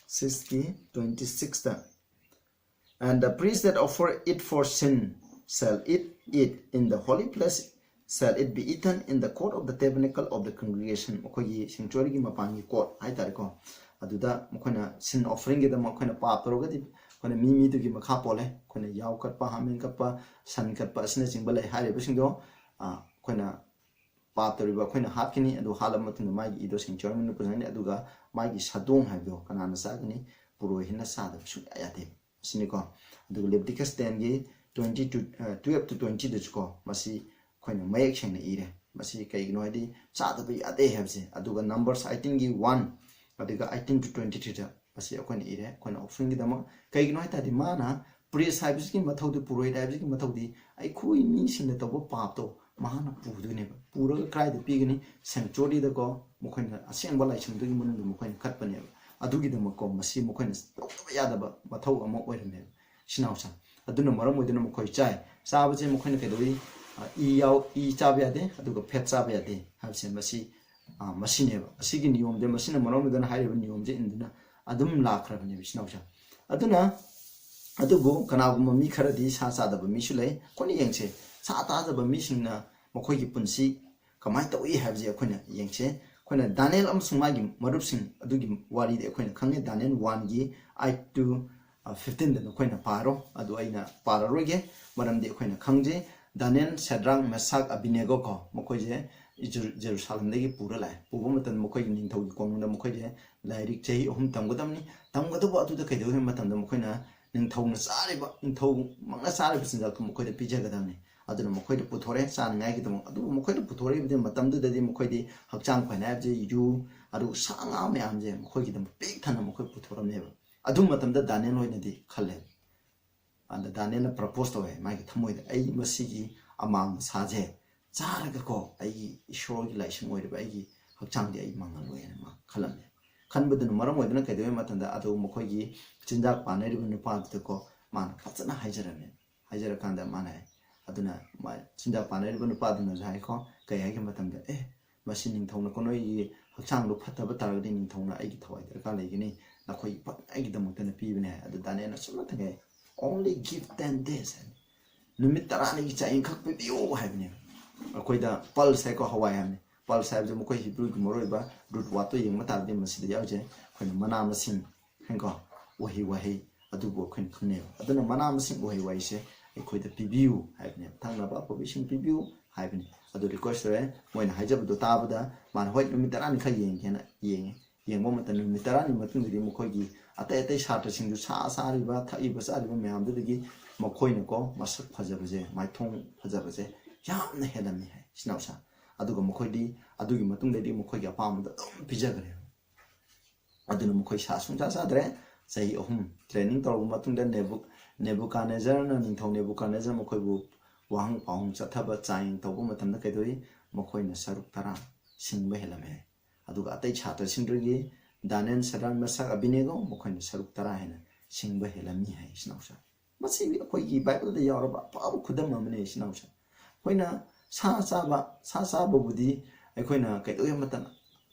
ꯁꯤꯛꯁꯀꯤ ꯇ꯭ꯋꯦꯟꯇꯤ ꯁꯤꯛꯁꯇ, "And the priest that offer it for sin shall eat it in the holy place, shall it be eaten in the court of the tabernacle of the congregation." ꯃꯈꯣꯏꯒꯤ ꯁꯦꯡꯆꯨꯔꯤꯒꯤ ꯃꯄꯥꯟꯒꯤ court ꯍꯥꯏꯇꯥꯔꯦꯀꯣ, ꯑꯗꯨꯗ ꯃꯈꯣꯏꯅ ꯁꯤꯟ ꯑꯣꯐꯔꯤꯡꯒꯤꯗꯃꯛ ꯑꯩꯈꯣꯏꯅ ꯄꯥꯞ ꯇꯧꯔꯒꯗꯤ, ꯑꯩꯈꯣꯏꯅ ꯃꯤ ꯃꯤꯗꯨꯒꯤ ꯃꯈꯥ ꯄꯣꯜꯂꯦ꯫ ꯑꯩꯈꯣꯏꯅ ꯌꯥꯎ ꯀꯠꯄ, ꯍꯥꯃꯦꯡ ꯀꯠꯄ, ꯁꯟ ꯀꯠꯄ ꯑꯁꯤꯅꯆꯤꯡꯕ ꯂꯩ ꯍꯥꯏꯔꯤꯕꯁꯤꯡꯗꯣ, ꯑ, ꯑꯩꯈꯣꯏꯅ ꯄꯥꯞ ꯇꯧꯔꯤꯕ ꯑꯩꯈꯣꯏꯅ ꯍꯥꯠꯀꯅꯤ꯫ ꯑꯗꯨ ꯍꯥꯠꯂꯕ ꯃꯇꯨꯡꯗ ꯃꯥꯒꯤ ꯏꯗꯣ ꯁꯦꯡꯆꯨꯔꯤ ꯃꯅꯨꯡꯗ ꯄꯨꯁꯤꯟꯒꯅꯤ꯫ ꯑꯗꯨꯒ ꯃꯥꯒꯤ ꯁꯥꯗꯣꯡ ꯍꯥꯏꯕꯗꯣ ꯀꯅꯥꯅ ꯆꯥꯒꯅꯤ? ꯄꯨꯔꯣꯍꯤꯠꯅ ꯆꯥꯗꯕ ꯁꯨꯡꯌꯥ ꯌꯥꯗꯦ꯫ ꯑꯁꯤꯅꯤꯀꯣ꯫ ꯑꯗꯨꯒ ꯂꯦꯕꯤꯇꯤꯀꯁ ꯇꯦꯟꯒꯤ ꯇ꯭ꯋꯦꯟꯇꯤ ꯇꯨ, ꯑ, ꯇꯨꯌꯦꯜꯞ to ꯇ꯭ꯋꯦꯟꯇꯤꯗꯁꯨꯀꯣ, ꯃꯁꯤ ꯑꯩꯈꯣꯏꯅ ꯃꯌꯦꯛ ꯁꯦꯡꯅ ꯏꯔꯦ꯫ ꯃꯁꯤ ꯀꯩꯒꯤꯅꯣ ꯍꯥꯏꯗꯤ, ꯆꯥꯗꯕ ꯌꯥꯗꯦ ꯍꯥꯏꯕꯁꯦ꯫ ꯑꯗꯨꯒ ꯅꯝꯕꯔꯁ ꯑꯩꯠꯇꯤꯟꯒꯤ ꯋꯥꯟ, ꯑꯗꯨꯒ ꯑꯩꯠꯇꯤꯟ to ꯇ꯭ꯋꯦꯟꯇꯤ ꯊ꯭ꯔꯤꯗ ꯃꯁꯤ ꯑꯩꯈꯣꯏꯅ ꯏꯔꯦ, ꯑꯩꯈꯣꯏꯅ ꯑꯣꯐꯔꯤꯡꯒꯤꯗꯃꯛ꯫ ꯀꯩꯒꯤꯅꯣ ꯍꯥꯏ ꯇꯥꯔꯗꯤ, ꯃꯥꯅ ꯄ꯭ꯔꯤꯁ ꯍꯥꯏꯕꯁꯤꯒꯤ ꯃꯊꯧꯗꯤ, ꯄꯨꯔꯣꯍꯤꯠ ꯍꯥꯏꯕꯁꯤꯒꯤ ꯃꯊꯧꯗꯤ, ꯑꯩꯈꯣꯏ ꯃꯤꯁꯤꯡꯅ ꯇꯧꯕ ꯄꯥꯞꯇꯣ ꯃꯥꯅ ꯄꯨꯗꯣꯏꯅꯦꯕ꯫ ꯄꯨꯔꯒ ꯀꯗꯥꯏꯗ ꯄꯤꯒꯅꯤ? ꯁꯦꯡꯆꯨꯔꯤꯗꯀꯣ, ꯃꯈꯣꯏꯅ ꯑꯁꯦꯡꯕ ꯂꯥꯏꯁꯪꯗꯨꯒꯤ ꯃꯅꯨꯡꯗ ꯃꯈꯣꯏꯅ ꯀꯠꯄꯅꯦꯕ꯫ ꯑꯗꯨꯒꯤꯗꯃꯛꯀꯣ, ꯃꯁꯤ ꯃꯈꯣꯏꯅ ꯇꯧꯗꯕ ꯌꯥꯗꯕ ꯃꯊꯧ ꯑꯃ ꯑꯣꯏꯔꯝꯃꯦꯕ, ꯏꯆꯤꯟ ꯏꯅꯥꯎꯁꯤꯡ꯫ ꯑꯗꯨꯅ ꯃꯔꯝ ꯑꯣꯏꯗꯨꯅ ꯃꯈꯣꯏ ꯆꯥꯏ꯫ ꯆꯥꯕꯁꯦ ꯃꯈꯣꯏꯅ ꯀꯩꯗꯧꯏ? ꯑ, ꯏ ꯌꯥꯎ-, ꯏ ꯆꯥꯕ ꯌꯥꯗꯦ, ꯑꯗꯨꯒ ꯐꯦꯠ ꯆꯥꯕ ꯌꯥꯗꯦ ꯍꯥꯏꯕꯁꯦ ꯃꯁꯤ, ꯑ, ꯃꯁꯤꯅꯦꯕ꯫ ꯑꯁꯤꯒꯤ ꯅꯤꯌꯣꯝꯁꯦ, ꯃꯁꯤꯅ ꯃꯔꯝ ꯑꯣꯏꯗꯨꯅ ꯍꯥꯏꯔꯤꯕ ꯅꯤꯌꯣꯝꯁꯦ ꯏꯟꯗꯨꯅ ꯑꯗꯨꯝ ꯂꯥꯛꯈ꯭ꯔꯕꯅꯦꯕ, ꯏꯆꯤꯟ ꯏꯅꯥꯎꯁꯤꯡ꯫ ꯑꯗꯨꯅ, ꯑꯗꯨꯕꯨ ꯀꯅꯥꯒꯨꯝꯕ ꯃꯤ ꯈꯔꯗꯤ ꯁꯥ ꯆꯥꯗꯕ ꯃꯤꯁꯨ ꯂꯩ꯫ ꯑꯩꯈꯣꯏꯅ ꯌꯦꯡꯁꯦ, ꯁꯥ ꯆꯥꯗꯕ ꯃꯤꯁꯤꯡꯅ ꯃꯈꯣꯏꯒꯤ ꯄꯨꯟꯁꯤ ꯀꯃꯥꯏꯅ ꯇꯧꯏ ꯍꯥꯏꯕꯁꯦ ꯑꯩꯈꯣꯏꯅ ꯌꯦꯡꯁꯦ꯫ ꯑꯩꯈꯣꯏꯅ ꯗꯥꯅꯤꯌꯦꯜ ꯑꯃꯁꯨꯡ ꯃꯥꯒꯤ ꯃꯔꯨꯞꯁꯤꯡ ꯑꯗꯨꯒꯤ ꯋꯥꯔꯤꯗꯤ ꯑꯩꯈꯣꯏꯅ ꯈꯪꯉꯦ꯫ ꯗꯥꯅꯤꯌꯦꯜ ꯋꯥꯟꯒꯤ ꯑꯩꯠ to, ꯑ, ꯐꯤꯐꯇꯤꯟꯗ ꯅꯈꯣꯏꯅ ꯄꯥꯔꯣ꯫ ꯑꯗꯨ ꯑꯩꯅ ꯄꯥꯔꯔꯣꯏꯒꯦ, ꯃꯔꯝꯗꯤ ꯑꯩꯈꯣꯏꯅ ꯈꯪꯖꯩ꯫ ꯗꯥꯅꯤꯌꯦꯜ, ꯁꯦꯗ꯭ꯔꯥꯛ, ꯃꯦꯁꯥꯛ, ꯑꯕꯤꯅꯦꯒꯣ ꯀꯣ, ꯃꯈꯣꯏꯁꯦ ꯖꯦꯔꯨ-, ꯖꯦꯔꯨꯁꯥꯂꯦꯝꯗꯒꯤ ꯄꯨꯔ ꯂꯥꯛꯑꯦ꯫ ꯄꯨꯕ ꯃꯇꯝꯗ ꯃꯈꯣꯏꯒꯤ ꯅꯤꯡꯊꯧꯒꯤ ꯀꯣꯅꯨꯡꯗ ꯃꯈꯣꯏꯁꯦ ꯂꯥꯏꯔꯤꯛ ꯆꯍꯤ ꯑꯍꯨꯝ ꯇꯝꯒꯗꯕꯅꯤ꯫ ꯇꯝꯒꯗꯕ ꯑꯗꯨꯗ ꯀꯩꯗꯧꯒꯦ ꯍꯥꯏꯕ ꯃꯇꯝꯗ, ꯃꯈꯣꯏꯅ ꯅꯤꯡꯊꯧꯅ ꯆꯥꯔꯤꯕ, ꯅꯤꯡꯊꯧꯃꯛꯅ ꯆꯥꯔꯤꯕ ꯆꯤꯟꯖꯥꯛꯇꯨ ꯃꯈꯣꯏꯗ ꯄꯤꯖꯒꯗꯕꯅꯤ꯫ ꯑꯗꯨꯅ ꯃꯈꯣꯏꯗ ꯄꯨꯊꯣꯔꯛꯑꯦ ꯆꯥꯅꯤꯡꯉꯥꯏꯒꯤꯗꯃꯛ꯫ ꯑꯗꯨꯕꯨ ꯃꯈꯣꯏꯗ ꯄꯨꯊꯣꯔꯛꯏꯕꯗꯤ ꯃꯇꯝꯗꯨꯗꯗꯤ ꯃꯈꯣꯏꯗꯤ ꯍꯛꯆꯥꯡ ꯐꯅ ꯍꯥꯏꯕꯁꯦ ꯌꯨ, ꯑꯗꯨ ꯁꯥ ꯉꯥ ꯃꯌꯥꯝꯁꯦ ꯃꯈꯣꯏꯒꯤꯗꯃꯛ ꯄꯤꯛ ꯊꯟꯅ ꯃꯈꯣꯏ ꯄꯨꯊꯣꯔꯝꯃꯦꯕ꯫ ꯑꯗꯨ ꯃꯇꯝꯗ ꯗꯥꯅꯤꯌꯦꯜ ꯍꯣꯏꯅꯗꯤ ꯈꯜꯂꯦ꯫ ꯑꯗ ꯗꯥꯅꯤꯌꯦꯜꯅ ꯄ꯭ꯔꯄꯣꯁ ꯇꯧꯋꯦ ꯃꯥꯒꯤ ꯊꯃꯣꯏꯗ, "ꯑꯩ ꯃꯁꯤꯒꯤ ꯑꯃꯥꯡꯕ ꯁꯥꯁꯦ ꯆꯥꯔꯒꯀꯣ, ꯑꯩꯒꯤ ꯏꯁꯣꯔꯒꯤ ꯂꯥꯏꯁꯪ ꯑꯣꯏꯔꯤꯕ ꯑꯩꯒꯤ ꯍꯛꯆꯥꯡꯗꯤ ꯑꯩ ꯃꯥꯡꯍꯜꯂꯣꯏ" ꯍꯥꯏꯅ ꯃꯥ ꯈꯜꯂꯝꯃꯦ꯫ ꯈꯟꯕꯗꯨꯅ ꯃꯔꯝ ꯑꯣꯏꯗꯨꯅ ꯀꯩꯗꯧꯏ ꯃꯇꯝꯗ ꯑꯗꯨ ꯃꯈꯣꯏꯒꯤ ꯆꯤꯟꯖꯥꯛ ꯄꯥꯟꯅꯔꯤꯕ ꯅꯨꯄꯥꯗꯨꯗꯀꯣ ꯃꯥꯅ ꯐꯖꯅ ꯍꯥꯏꯖꯔꯝꯃꯦ꯫ ꯍꯥꯏꯖꯔꯀꯥꯟꯗ ꯃꯥꯅ ꯍꯥꯏ, ꯑꯗꯨꯅ ꯃꯥ ꯆꯤꯟꯖꯥꯛ ꯄꯥꯟꯅꯔꯤꯕ ꯅꯨꯄꯥꯗꯨꯅꯁꯨ ꯍꯥꯏꯀꯣ, ꯀꯩ ꯍꯥꯏꯒꯦ ꯃꯇꯝꯗ, "ꯑꯦ, ꯃꯁꯤ ꯅꯤꯡꯊꯧꯅꯀꯣ ꯅꯣꯏꯒꯤ ꯍꯛꯆꯥꯡꯗꯣ ꯐꯠꯇꯕ ꯇꯥꯔꯒꯗꯤ ꯅꯤꯡꯊꯧꯅ ꯑꯩꯒꯤ ꯊꯋꯥꯏ ꯗꯔꯀꯥꯔ ꯂꯩꯒꯅꯤ, ꯅꯈꯣꯏ ꯐꯠꯅꯉꯥꯏꯒꯤꯗꯃꯛꯇꯅ ꯄꯤꯕꯅꯦ" ꯍꯥꯏ꯫ ꯑꯗꯨ ꯗꯥꯅꯤꯌꯦꯜꯅ ꯁꯨꯝꯅ ꯊꯪꯉꯦ, "Only give ten days" ꯍꯥꯏ, "ꯅꯨꯃꯤꯠ ꯇꯔꯥꯅꯤꯒꯤ ꯆꯥꯛ ꯌꯦꯟꯈꯛ ꯄꯤꯕꯤꯌꯨ" ꯍꯥꯏꯕꯅꯦꯕ꯫ ꯑꯩꯈꯣꯏꯗ ꯄꯜꯁ ꯍꯥꯏꯀꯣ, ꯍꯋꯥꯏ ꯍꯥꯏꯕꯅꯤ꯫ ꯄꯜꯁ ꯍꯥꯏꯕꯁꯦ ꯃꯈꯣꯏ ꯍꯤꯕ꯭ꯔꯨꯒꯤ ꯃꯔꯨꯑꯣꯏꯕ ꯔꯨꯠ ꯋꯥꯠꯇꯣ ꯌꯦꯡꯕ ꯇꯥꯔꯗꯤ ꯃꯁꯤꯗ ꯌꯥꯎꯔꯤꯁꯦ ꯑꯩꯈꯣꯏꯅ ꯃꯅꯥ ꯃꯁꯤꯡ ꯍꯥꯏꯀꯣ, ꯎꯍꯩ ꯋꯥꯍꯩ, ꯑꯗꯨꯕꯨ ꯑꯩꯈꯣꯏꯅ ꯈꯪꯅꯩꯕ꯫ ꯑꯗꯨꯅ ꯃꯅꯥ ꯃꯁꯤꯡ ꯎꯍꯩ ꯋꯥꯍꯩꯁꯦ ꯑꯩꯈꯣꯏꯗ ꯄꯤꯕꯤꯌꯨ ꯍꯥꯏꯕꯅꯦꯕ, ꯊꯛꯅꯕ ꯑꯐꯕ ꯏꯁꯤꯡ ꯄꯤꯕꯤꯌꯨ ꯍꯥꯏꯕꯅꯤ꯫ ꯑꯗꯨ ꯔꯤꯀ꯭ꯋꯦꯁ ꯇꯧꯔꯦ꯫ ꯃꯣꯏꯅ ꯍꯥꯏꯖꯕꯗꯣ ꯇꯥꯕꯗ ꯃꯥꯅ, "ꯍꯣꯏ, ꯅꯨꯃꯤꯠ ꯇꯔꯥꯅꯤ ꯈꯔ ꯌꯦꯡꯒꯦꯅ" ꯌꯦꯡꯉꯦ꯫ ꯌꯦꯡꯕ ꯃꯇꯝꯗ ꯅꯨꯃꯤꯠ ꯇꯔꯥꯅꯤ ꯃꯇꯨꯡꯗꯗꯤ ꯃꯈꯣꯏꯒꯤ ꯑꯇꯩ ꯑꯇꯩ ꯁꯥꯇ꯭ꯔꯁꯤꯡꯁꯨ ꯁꯥ ꯆꯥꯔꯤꯕ, ꯊꯛꯏꯕ, ꯆꯥꯔꯤꯕ ꯃꯌꯥꯝꯗꯨꯗꯒꯤ ꯃꯈꯣꯏꯅꯀꯣ ꯃꯁꯛ ꯐꯖꯕꯁꯦ, ꯃꯥꯏꯊꯣꯡ ꯐꯖꯕꯁꯦ ꯌꯥꯝꯅ ꯍꯦꯜꯂꯝꯃꯤ ꯍꯥꯏ ꯏꯆꯤꯟ ꯏꯅꯥꯎꯁꯥ꯫ ꯑꯗꯨꯒ ꯃꯈꯣꯏꯗꯤ ꯑꯗꯨꯒꯤ ꯃꯇꯨꯡꯗꯗꯤ ꯃꯈꯣꯏꯒꯤ ꯑꯄꯥꯝꯕꯗꯣ ꯑꯗꯨꯝ ꯄꯤꯖꯈ꯭ꯔꯦ꯫ ꯑꯗꯨꯅ ꯃꯈꯣꯏ ꯁꯥ ꯁꯨꯡꯆꯥ ꯆꯥꯗ꯭ꯔꯦ꯫ ꯆꯍꯤ ꯑꯍꯨꯝ ꯇ꯭ꯔꯦꯅꯤꯡ ꯇꯧꯔꯕ ꯃꯇꯨꯡꯗ ꯅꯦꯕꯨ-, ꯅꯦꯕꯨꯀꯥꯅꯦꯖꯔꯅ, ꯅꯤꯡꯊꯧ ꯅꯦꯕꯨꯀꯥꯅꯦꯖꯔ ꯃꯈꯣꯏꯕꯨ ꯋꯥꯍꯪ ꯄꯥꯎꯍꯪ ꯆꯠꯊꯕ ꯆꯥꯡꯌꯦꯡ ꯇꯧꯕ ꯃꯇꯝꯗ ꯀꯩꯗꯧꯏ? ꯃꯈꯣꯏꯅ ꯁꯔꯨꯛ ꯇꯔꯥ ꯁꯤꯡꯕ ꯍꯦꯜꯂꯝꯃꯦ꯫ ꯑꯗꯨꯒ ꯑꯇꯩ ꯁꯥꯇ꯭ꯔꯁꯤꯡꯗꯨꯒꯤ ꯗꯥꯅꯤꯌꯦꯜ, ꯁꯗ꯭ꯔꯛ, ꯃꯦꯁꯥꯛ, ꯑꯕꯤꯅꯦꯒꯣ ꯃꯈꯣꯏꯅ ꯁꯔꯨꯛ ꯇꯔꯥ ꯍꯦꯟꯅ ꯁꯤꯡꯕ ꯍꯦꯜꯂꯝꯃꯤ ꯍꯥꯏ ꯏꯆꯤꯟ ꯏꯅꯥꯎꯁꯥ꯫ ꯃꯁꯤ ꯑꯩꯈꯣꯏꯒꯤ ꯕꯥꯏꯕꯜꯗ ꯌꯥꯎꯔꯕ ꯑꯐꯕ ꯈꯨꯗꯝ ꯑꯃꯅꯤ ꯏꯆꯤꯟ ꯏꯅꯥꯎꯁꯥ꯫ ꯑꯩꯈꯣꯏꯅ ꯁꯥ ꯆꯥꯕ, ꯁꯥ ꯆꯥꯕꯕꯨꯗꯤ ꯑꯩꯈꯣꯏꯅ ꯀꯩꯗꯧꯋꯦ ꯃꯇꯝ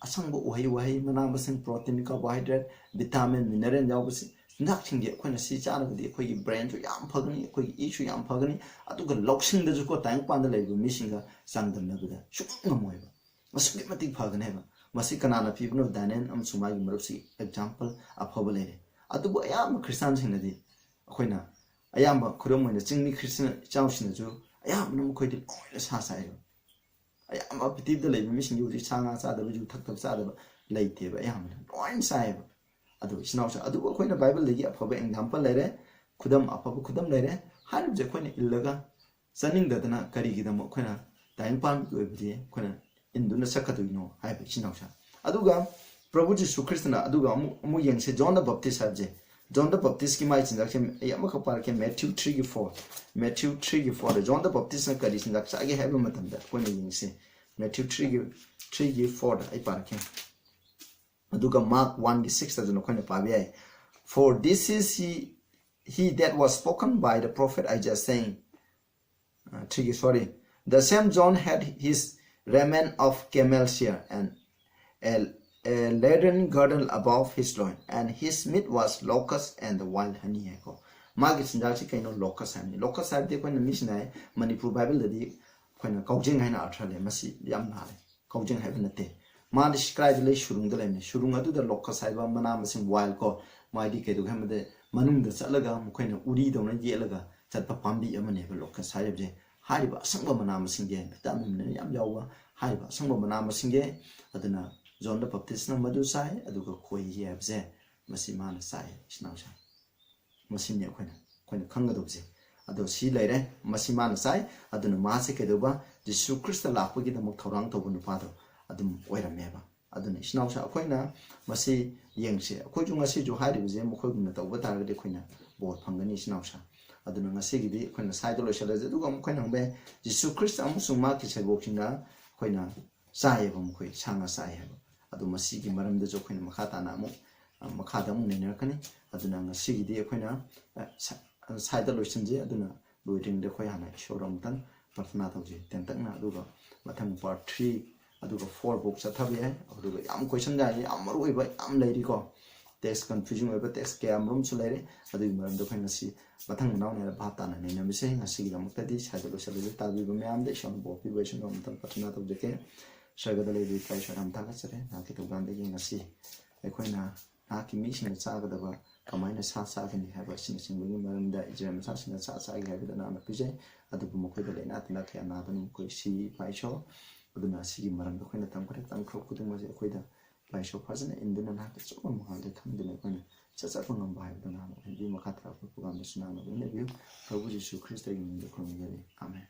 ꯑꯁꯪꯕ ꯎꯍꯩ ꯋꯥꯍꯩ, ꯃꯅꯥ ꯃꯁꯤꯡ, ꯄ꯭ꯔꯣꯇꯤꯟ, ꯀꯥꯔꯕꯣꯍꯥꯏꯗ꯭ꯔꯦꯠ, ꯚꯤꯇꯥꯃꯤꯟ, ꯃꯤꯅꯔꯦꯜ ꯌꯥꯎꯕꯁꯤ ꯆꯤꯟꯖꯥꯛꯁꯤꯡꯁꯦ ꯑꯩꯈꯣꯏꯅ ꯁꯤ ꯆꯥꯔꯒꯗꯤ ꯑꯩꯈꯣꯏꯒꯤ ꯕ꯭ꯔꯦꯟꯁꯨ ꯌꯥꯝ ꯐꯒꯅꯤ, ꯑꯩꯈꯣꯏꯒꯤ ꯏꯁꯨ ꯌꯥꯝ ꯐꯒꯅꯤ, ꯑꯗꯨꯒ ꯂꯧꯁꯤꯡꯗꯁꯨꯀꯣ ꯇꯥꯏꯕꯪꯄꯥꯟꯗ ꯂꯩꯔꯤꯕ ꯃꯤꯁꯤꯡꯒ ꯆꯥꯡꯗꯝꯅꯕꯗ ꯁꯨꯡꯉꯝ ꯉꯝꯃꯣꯏꯕ꯫ ꯑꯁꯨꯛꯀꯤ ꯃꯇꯤꯛ ꯐꯒꯅꯦꯕ꯫ ꯃꯁꯤ ꯀꯅꯥꯅ ꯄꯤꯕꯅꯣ? ꯗꯥꯅꯤꯌꯦꯜ ꯑꯃꯁꯨꯡ ꯃꯥꯒꯤ ꯃꯔꯨꯞꯁꯤ ꯑꯦꯛꯖꯥꯝꯄꯜ ꯑꯐꯕ ꯂꯩꯔꯦ꯫ ꯑꯗꯨꯕꯨ ꯑꯌꯥꯝꯕ ꯈ꯭ꯔꯤꯁꯇꯥꯟꯁꯤꯡꯅꯗꯤ ꯑꯩꯈꯣꯏꯅ ꯑꯌꯥꯝꯕ ꯈꯨꯗꯝ ꯑꯣꯏꯅ ꯆꯤꯡꯃꯤ ꯈ꯭ꯔꯤꯁꯇꯤꯌꯥꯟ ꯏꯆꯥꯎꯁꯤꯡꯅꯁꯨ ꯑꯌꯥꯝꯕꯅ ꯃꯈꯣꯏꯗꯤ ꯂꯣꯏꯅ ꯁꯥ ꯆꯥꯏꯌꯦꯕ꯫ ꯑꯌꯥꯝꯕ ꯄ꯭ꯔꯤꯊꯤꯕꯤꯗ ꯂꯩꯕ ꯃꯤꯁꯤꯡꯁꯤ ꯍꯧꯖꯤꯛ ꯁꯥ ꯉꯥ ꯆꯥꯗꯕ, ꯌꯨ ꯊꯛꯇꯕ ꯆꯥꯗꯕ ꯂꯩꯇꯦꯕ, ꯑꯌꯥꯝꯕꯅ ꯂꯣꯏꯅ ꯆꯥꯏꯌꯦꯕ꯫ ꯑꯗꯨ ꯏꯆꯤꯟ ꯏꯅꯥꯎꯁꯤꯡ, ꯑꯗꯨꯕꯨ ꯑꯩꯈꯣꯏꯅ ꯕꯥꯏꯕꯜꯗꯒꯤ ꯑꯐꯕ ꯑꯦꯛꯖꯥꯝꯄꯜ ꯂꯩꯔꯦ, ꯈꯨꯗꯝ, ꯑꯐꯕ ꯈꯨꯗꯝ ꯂꯩꯔꯦ꯫ ꯍꯥꯏꯔꯤꯕꯁꯦ ꯑꯩꯈꯣꯏꯅ ꯏꯜꯂꯒ ꯆꯠꯅꯤꯡꯗꯗꯅ ꯀꯔꯤꯒꯤꯗꯃꯛ ꯑꯩꯈꯣꯏꯅ ꯇꯥꯏꯕꯪ ꯄꯥꯟꯕꯒꯤ ꯑꯣꯏꯕꯗꯤ ꯑꯩꯈꯣꯏꯅ ꯏꯟꯗꯨꯅ ꯆꯠꯀꯗꯣꯏꯅꯣ ꯍꯥꯏꯕ, ꯏꯆꯤꯟ ꯏꯅꯥꯎꯁꯥ꯫ ꯑꯗꯨꯒ ꯄ꯭ꯔꯚꯨ ꯖꯤꯁꯨ ꯈ꯭ꯔꯤꯁꯇꯅ ꯑꯗꯨꯒ ꯑꯃꯨꯛ ꯑꯃꯨꯛ ꯌꯦꯡꯁꯦ, ꯖꯣꯟ ꯗ ꯕꯞꯇꯤꯁ ꯍꯥꯏꯕꯁꯦ, ꯖꯣꯟ ꯗ ꯕꯞꯇꯤꯁꯀꯤ ꯃꯥꯒꯤ ꯆꯤꯟꯖꯥꯛꯁꯦ ꯑꯩ ꯑꯃꯈꯛ ꯄꯥꯔꯛꯀꯦ, ꯃꯦꯊ꯭ꯌꯨ ꯊ꯭ꯔꯤꯒꯤ ꯐꯣꯔ, ꯃꯦꯊ꯭ꯌꯨ ꯊ꯭ꯔꯤꯒꯤ ꯐꯣꯔꯗ ꯖꯣꯟ ꯗ ꯕꯞꯇꯤꯁꯅ ꯀꯔꯤ ꯆꯤꯟꯖꯥꯛ ꯆꯥꯒꯦ ꯍꯥꯏꯕ ꯃꯇꯝꯗ ꯑꯩꯈꯣꯏꯅ ꯌꯦꯡꯁꯦ, ꯃꯦꯊ꯭ꯌꯨ ꯊ꯭ꯔꯤꯒꯤ ꯊ꯭ꯔꯤꯒꯤ ꯐꯣꯔꯗ ꯑꯩ ꯄꯥꯔꯛꯀꯦ꯫ ꯑꯗꯨꯒ ꯃꯥꯔꯛ ꯋꯥꯟꯒꯤ ꯁꯤꯛꯁꯇꯁꯨ ꯅꯈꯣꯏꯅ ꯄꯥꯕ ꯌꯥꯏ꯫ For this is he, he that was spoken by the prophet Isaiah, saying, uh, three, sorry, the same John had his raiment of camel's hair and a, a leathern girdle above his loin, and his meat was locust and the wild honey ꯍꯥꯏꯀꯣ꯫ ꯃꯥꯒꯤ ꯆꯤꯟꯖꯥꯛꯁꯤ ꯀꯩꯅꯣ? Locust ꯍꯥꯏꯕꯅꯤ꯫ Locust ꯍꯥꯏꯕꯗꯤ ꯑꯩꯈꯣꯏꯅ ꯃꯤꯁꯤꯅ ꯍꯥꯏ, ꯃꯅꯤꯄꯨꯔ ꯕꯥꯏꯕꯜꯗꯗꯤ ꯑꯩꯈꯣꯏꯅ ꯀꯥꯎꯖꯦꯡ ꯍꯥꯏꯅ ꯑꯥꯔꯊ ꯂꯩ꯫ ꯃꯁꯤ ꯌꯥꯝ ꯂꯥꯜꯂꯦ꯫ ꯀꯥꯎꯖꯦꯡ ꯍꯥꯏꯕ ꯅꯠꯇꯦ꯫ ꯃꯥꯗꯤ ꯀꯗꯥꯏꯗ ꯂꯩ? ꯁꯨꯔꯨꯡꯗ ꯂꯩꯕꯅꯤ꯫ ꯁꯨꯔꯨꯡ ꯑꯗꯨꯗ ꯂꯣꯀꯁ ꯍꯥꯏꯕ ꯃꯅꯥ ꯃꯁꯤꯡ, ꯋꯥꯏꯜ ꯀꯣ, ꯃꯥꯗꯤ ꯀꯩꯗꯧꯒꯦ ꯍꯥꯏꯕꯗ ꯃꯅꯨꯡꯗ ꯆꯠꯂꯒ ꯃꯈꯣꯏꯅ ꯎꯔꯤꯗꯧꯅ ꯌꯦꯠꯂꯒ ꯆꯠꯄ ꯄꯥꯝꯕꯤ ꯑꯃꯅꯦꯕ ꯂꯣꯀꯁ ꯍꯥꯏꯔꯤꯕꯁꯦ꯫ ꯍꯥꯏꯔꯤꯕ ꯑꯁꯪꯕ ꯃꯅꯥ ꯃꯁꯤꯡꯁꯦ, ꯚꯤꯇꯥꯃꯤꯟ ꯌꯥꯝ ꯌꯥꯎꯕ ꯍꯥꯏꯔꯤꯕ ꯑꯁꯪꯕ ꯃꯅꯥ ꯃꯁꯤꯡꯁꯦ꯫ ꯑꯗꯨꯅ ꯖꯣꯟ ꯗ ꯕꯞꯇꯤꯁꯅ ꯃꯗꯨ ꯆꯥꯏ, ꯑꯗꯨꯒ ꯈꯣꯏꯍꯤ ꯍꯥꯏꯕꯁꯦ ꯃꯁꯤ ꯃꯥꯅ ꯆꯥꯏ, ꯏꯆꯤꯟ ꯏꯅꯥꯎꯁꯦ꯫ ꯃꯁꯤꯅꯤ ꯑꯩꯈꯣꯏꯅ ꯑꯩꯈꯣꯏꯅ ꯈꯪꯒꯗꯧꯕꯁꯦ꯫ ꯑꯗꯣ ꯁꯤ ꯂꯩꯔꯦ, ꯃꯁꯤ ꯃꯥꯅ ꯆꯥꯏ꯫ ꯑꯗꯨꯅ ꯃꯥꯁꯦ ꯀꯩꯗꯧꯕ? ꯖꯤꯁꯨ ꯈ꯭ꯔꯤꯁꯇ ꯂꯥꯛꯄꯒꯤꯗꯃꯛ ꯊꯧꯔꯥꯡ ꯇꯧꯕ ꯅꯨꯄꯥꯗꯣ ꯑꯗꯨꯝ ꯑꯣꯏꯔꯝꯃꯦꯕ꯫ ꯑꯗꯨꯅ ꯏꯆꯤꯟ ꯏꯅꯥꯎꯁꯥ, ꯑꯩꯈꯣꯏꯅ ꯃꯁꯤ ꯌꯦꯡꯁꯦ꯫ ꯑꯩꯈꯣꯏꯁꯨ ꯉꯁꯤꯁꯨ ꯍꯥꯏꯔꯤꯕꯁꯦ ꯃꯈꯣꯏꯒꯨꯝꯅ ꯇꯧꯕ ꯇꯥꯔꯒꯗꯤ ꯑꯩꯈꯣꯏꯅ ꯕꯣꯔ ꯐꯪꯒꯅꯤ, ꯏꯆꯤꯟ ꯏꯅꯥꯎꯁꯥ꯫ ꯑꯗꯨꯅ ꯉꯁꯤꯒꯤꯗꯤ ꯑꯩꯈꯣꯏꯅ ꯁ꯭ꯋꯥꯏꯗ ꯂꯣꯏꯁꯤꯜꯂꯁꯦ꯫ ꯑꯗꯨꯒ ꯑꯃꯨꯛ ꯑꯩꯈꯣꯏꯅ ꯍꯪꯕ ꯌꯥꯏ, ꯖꯤꯁꯨ ꯈ꯭ꯔꯤꯁꯇ ꯑꯃꯁꯨꯡ ꯃꯍꯥꯛꯀꯤ ꯁꯦꯕꯣꯛꯁꯤꯡꯅ ꯑꯩꯈꯣꯏꯅ ꯆꯥꯏꯌꯦꯕ, ꯃꯈꯣꯏ ꯁꯥ ꯉꯥ ꯆꯥꯏ ꯍꯥꯏꯕ꯫ ꯑꯗꯨ ꯃꯁꯤꯒꯤ ꯃꯔꯝꯗꯁꯨ ꯑꯩꯈꯣꯏꯅ ꯃꯈꯥ ꯇꯥꯅ ꯑꯃꯨꯛ, ꯑ, ꯃꯈꯥꯗ ꯑꯃꯨꯛ ꯅꯩꯅꯔꯛꯀꯅꯤ꯫ ꯑꯗꯨꯅ ꯉꯁꯤꯒꯤꯗꯤ ꯑꯩꯈꯣꯏꯅ, ꯑ, ꯁ-, ꯑ, ꯁ꯭ꯋꯥꯏꯗ ꯂꯣꯏꯁꯤꯟꯖꯩ꯫ ꯑꯗꯨꯅ ꯂꯣꯏꯗ꯭ꯔꯤꯉꯩꯗ ꯑꯩꯈꯣꯏ ꯍꯥꯟꯅ ꯏꯁꯣꯔ ꯑꯃꯨꯛꯇꯪ ꯄ꯭ꯔꯊꯅꯥ ꯇꯧꯖꯩ ꯇꯦꯟꯇꯛꯅ, ꯑꯗꯨꯒ ꯃꯊꯪ ꯄꯥꯔꯠ ꯊ꯭ꯔꯤ ꯑꯗꯨꯒ ꯐꯣꯔ ꯐꯥꯎ ꯆꯠꯊꯕ ꯌꯥꯏ꯫ ꯑꯗꯨꯒ ꯌꯥꯝ ꯀꯣꯏꯁꯟ ꯌꯥꯝ ꯃꯔꯨ ꯑꯣꯏꯕ ꯌꯥꯝ ꯂꯩꯔꯤꯀꯣ, ꯇꯦꯛꯁ ꯀꯟꯐ꯭ꯌꯨꯖꯟ ꯑꯣꯏꯕ ꯇꯦꯛꯁ ꯀꯌꯥ ꯃꯔꯨꯝꯁꯨ ꯂꯩꯔꯦ꯫ ꯑꯗꯨꯒꯤ ꯃꯔꯝꯗ ꯑꯩꯈꯣꯏ ꯉꯁꯤ ꯃꯊꯪ ꯃꯅꯥꯎ ꯅꯥꯏꯅ ꯚꯥꯞ ꯇꯥꯅ ꯅꯩꯅꯃꯤꯁꯦ꯫ ꯉꯁꯤꯒꯤꯗꯃꯛꯇꯗꯤ ꯁ꯭ꯋꯥꯏꯗ ꯂꯣꯏꯁꯤꯜꯂꯁꯦ꯫ ꯇꯥꯕꯤꯕ ꯃꯌꯥꯝꯗ ꯏꯁꯣꯔꯅ ꯕꯣꯔ ꯄꯤꯕ ꯑꯣꯏꯁꯅꯨ꯫ ꯑꯃꯨꯛꯇꯪ ꯄ꯭ꯔꯊꯅꯥ ꯇꯧꯖꯒꯦ꯫ ꯁ꯭ꯋꯔꯒꯗ ꯂꯩꯕ ꯏꯄꯥ ꯏꯁꯣꯔ, ꯌꯥꯝ ꯊꯥꯒꯠꯆꯔꯤ ꯅꯍꯥꯛꯀꯤ ꯊꯧꯖꯥꯜꯗꯒꯤ ꯉꯁꯤ ꯑꯩꯈꯣꯏꯅ ꯅꯍꯥꯛꯀꯤ ꯃꯤꯁꯤꯡꯅ ꯆꯥꯒꯗꯕ ꯀꯃꯥꯏꯅ ꯁꯥ ꯆꯥꯒꯅꯤ ꯍꯥꯏꯕ ꯑꯁꯤꯅꯆꯤꯡꯕꯒꯤ ꯃꯔꯝꯗ ꯏꯖꯔꯦꯜ ꯃꯆꯥꯁꯤꯡꯅ ꯆꯥ ꯆꯥꯒꯦ ꯍꯥꯏꯕꯗ ꯅꯍꯥꯛꯅ ꯄꯤꯖꯩ꯫ ꯑꯗꯨꯕꯨ ꯃꯈꯣꯏꯗ ꯂꯥꯏꯅꯥ ꯇꯤꯟꯅꯥ ꯀꯌꯥ ꯅꯥꯗꯨꯅ ꯃꯈꯣꯏ ꯁꯤ, ꯏꯄꯥ ꯏꯁꯣꯔ꯫ ꯑꯗꯨꯅ ꯑꯁꯤꯒꯤ ꯃꯔꯝꯗ ꯑꯩꯈꯣꯏꯅ ꯇꯝꯈ꯭ꯔꯦ꯫ ꯇꯝꯈ꯭ꯔꯕ ꯈꯨꯗꯤꯡꯃꯛꯁꯦ ꯑꯩꯈꯣꯏꯗ ꯂꯥꯏꯁꯣ ꯐꯖꯅ ꯏꯟꯗꯨꯅ ꯅꯍꯥꯛꯀꯤ ꯑꯆꯧꯕ ꯃꯉꯥꯜꯗ ꯊꯝꯗꯨꯅ ꯑꯩꯈꯣꯏꯅ ꯆꯠꯆꯕ ꯉꯝꯕ ꯍꯥꯏꯕꯗꯨ ꯅꯍꯥꯛꯅ ꯑꯣꯏꯍꯟꯕꯤꯌꯨ꯫ ꯃꯈꯥ ꯇꯥꯔꯛꯄ ꯄ꯭ꯔꯣꯒ꯭ꯔꯥꯝꯗꯁꯨ ꯅꯍꯥꯛꯅ ꯂꯣꯏꯅꯕꯤꯌꯨ꯫ ꯄ꯭ꯔꯚꯨ ꯖꯤꯁꯨ ꯈ꯭ꯔꯤꯁꯇꯒꯤ ꯃꯤꯡꯗ ꯈꯨꯔꯨꯝꯖꯔꯤ꯫ ꯑꯥꯃꯦꯟ꯫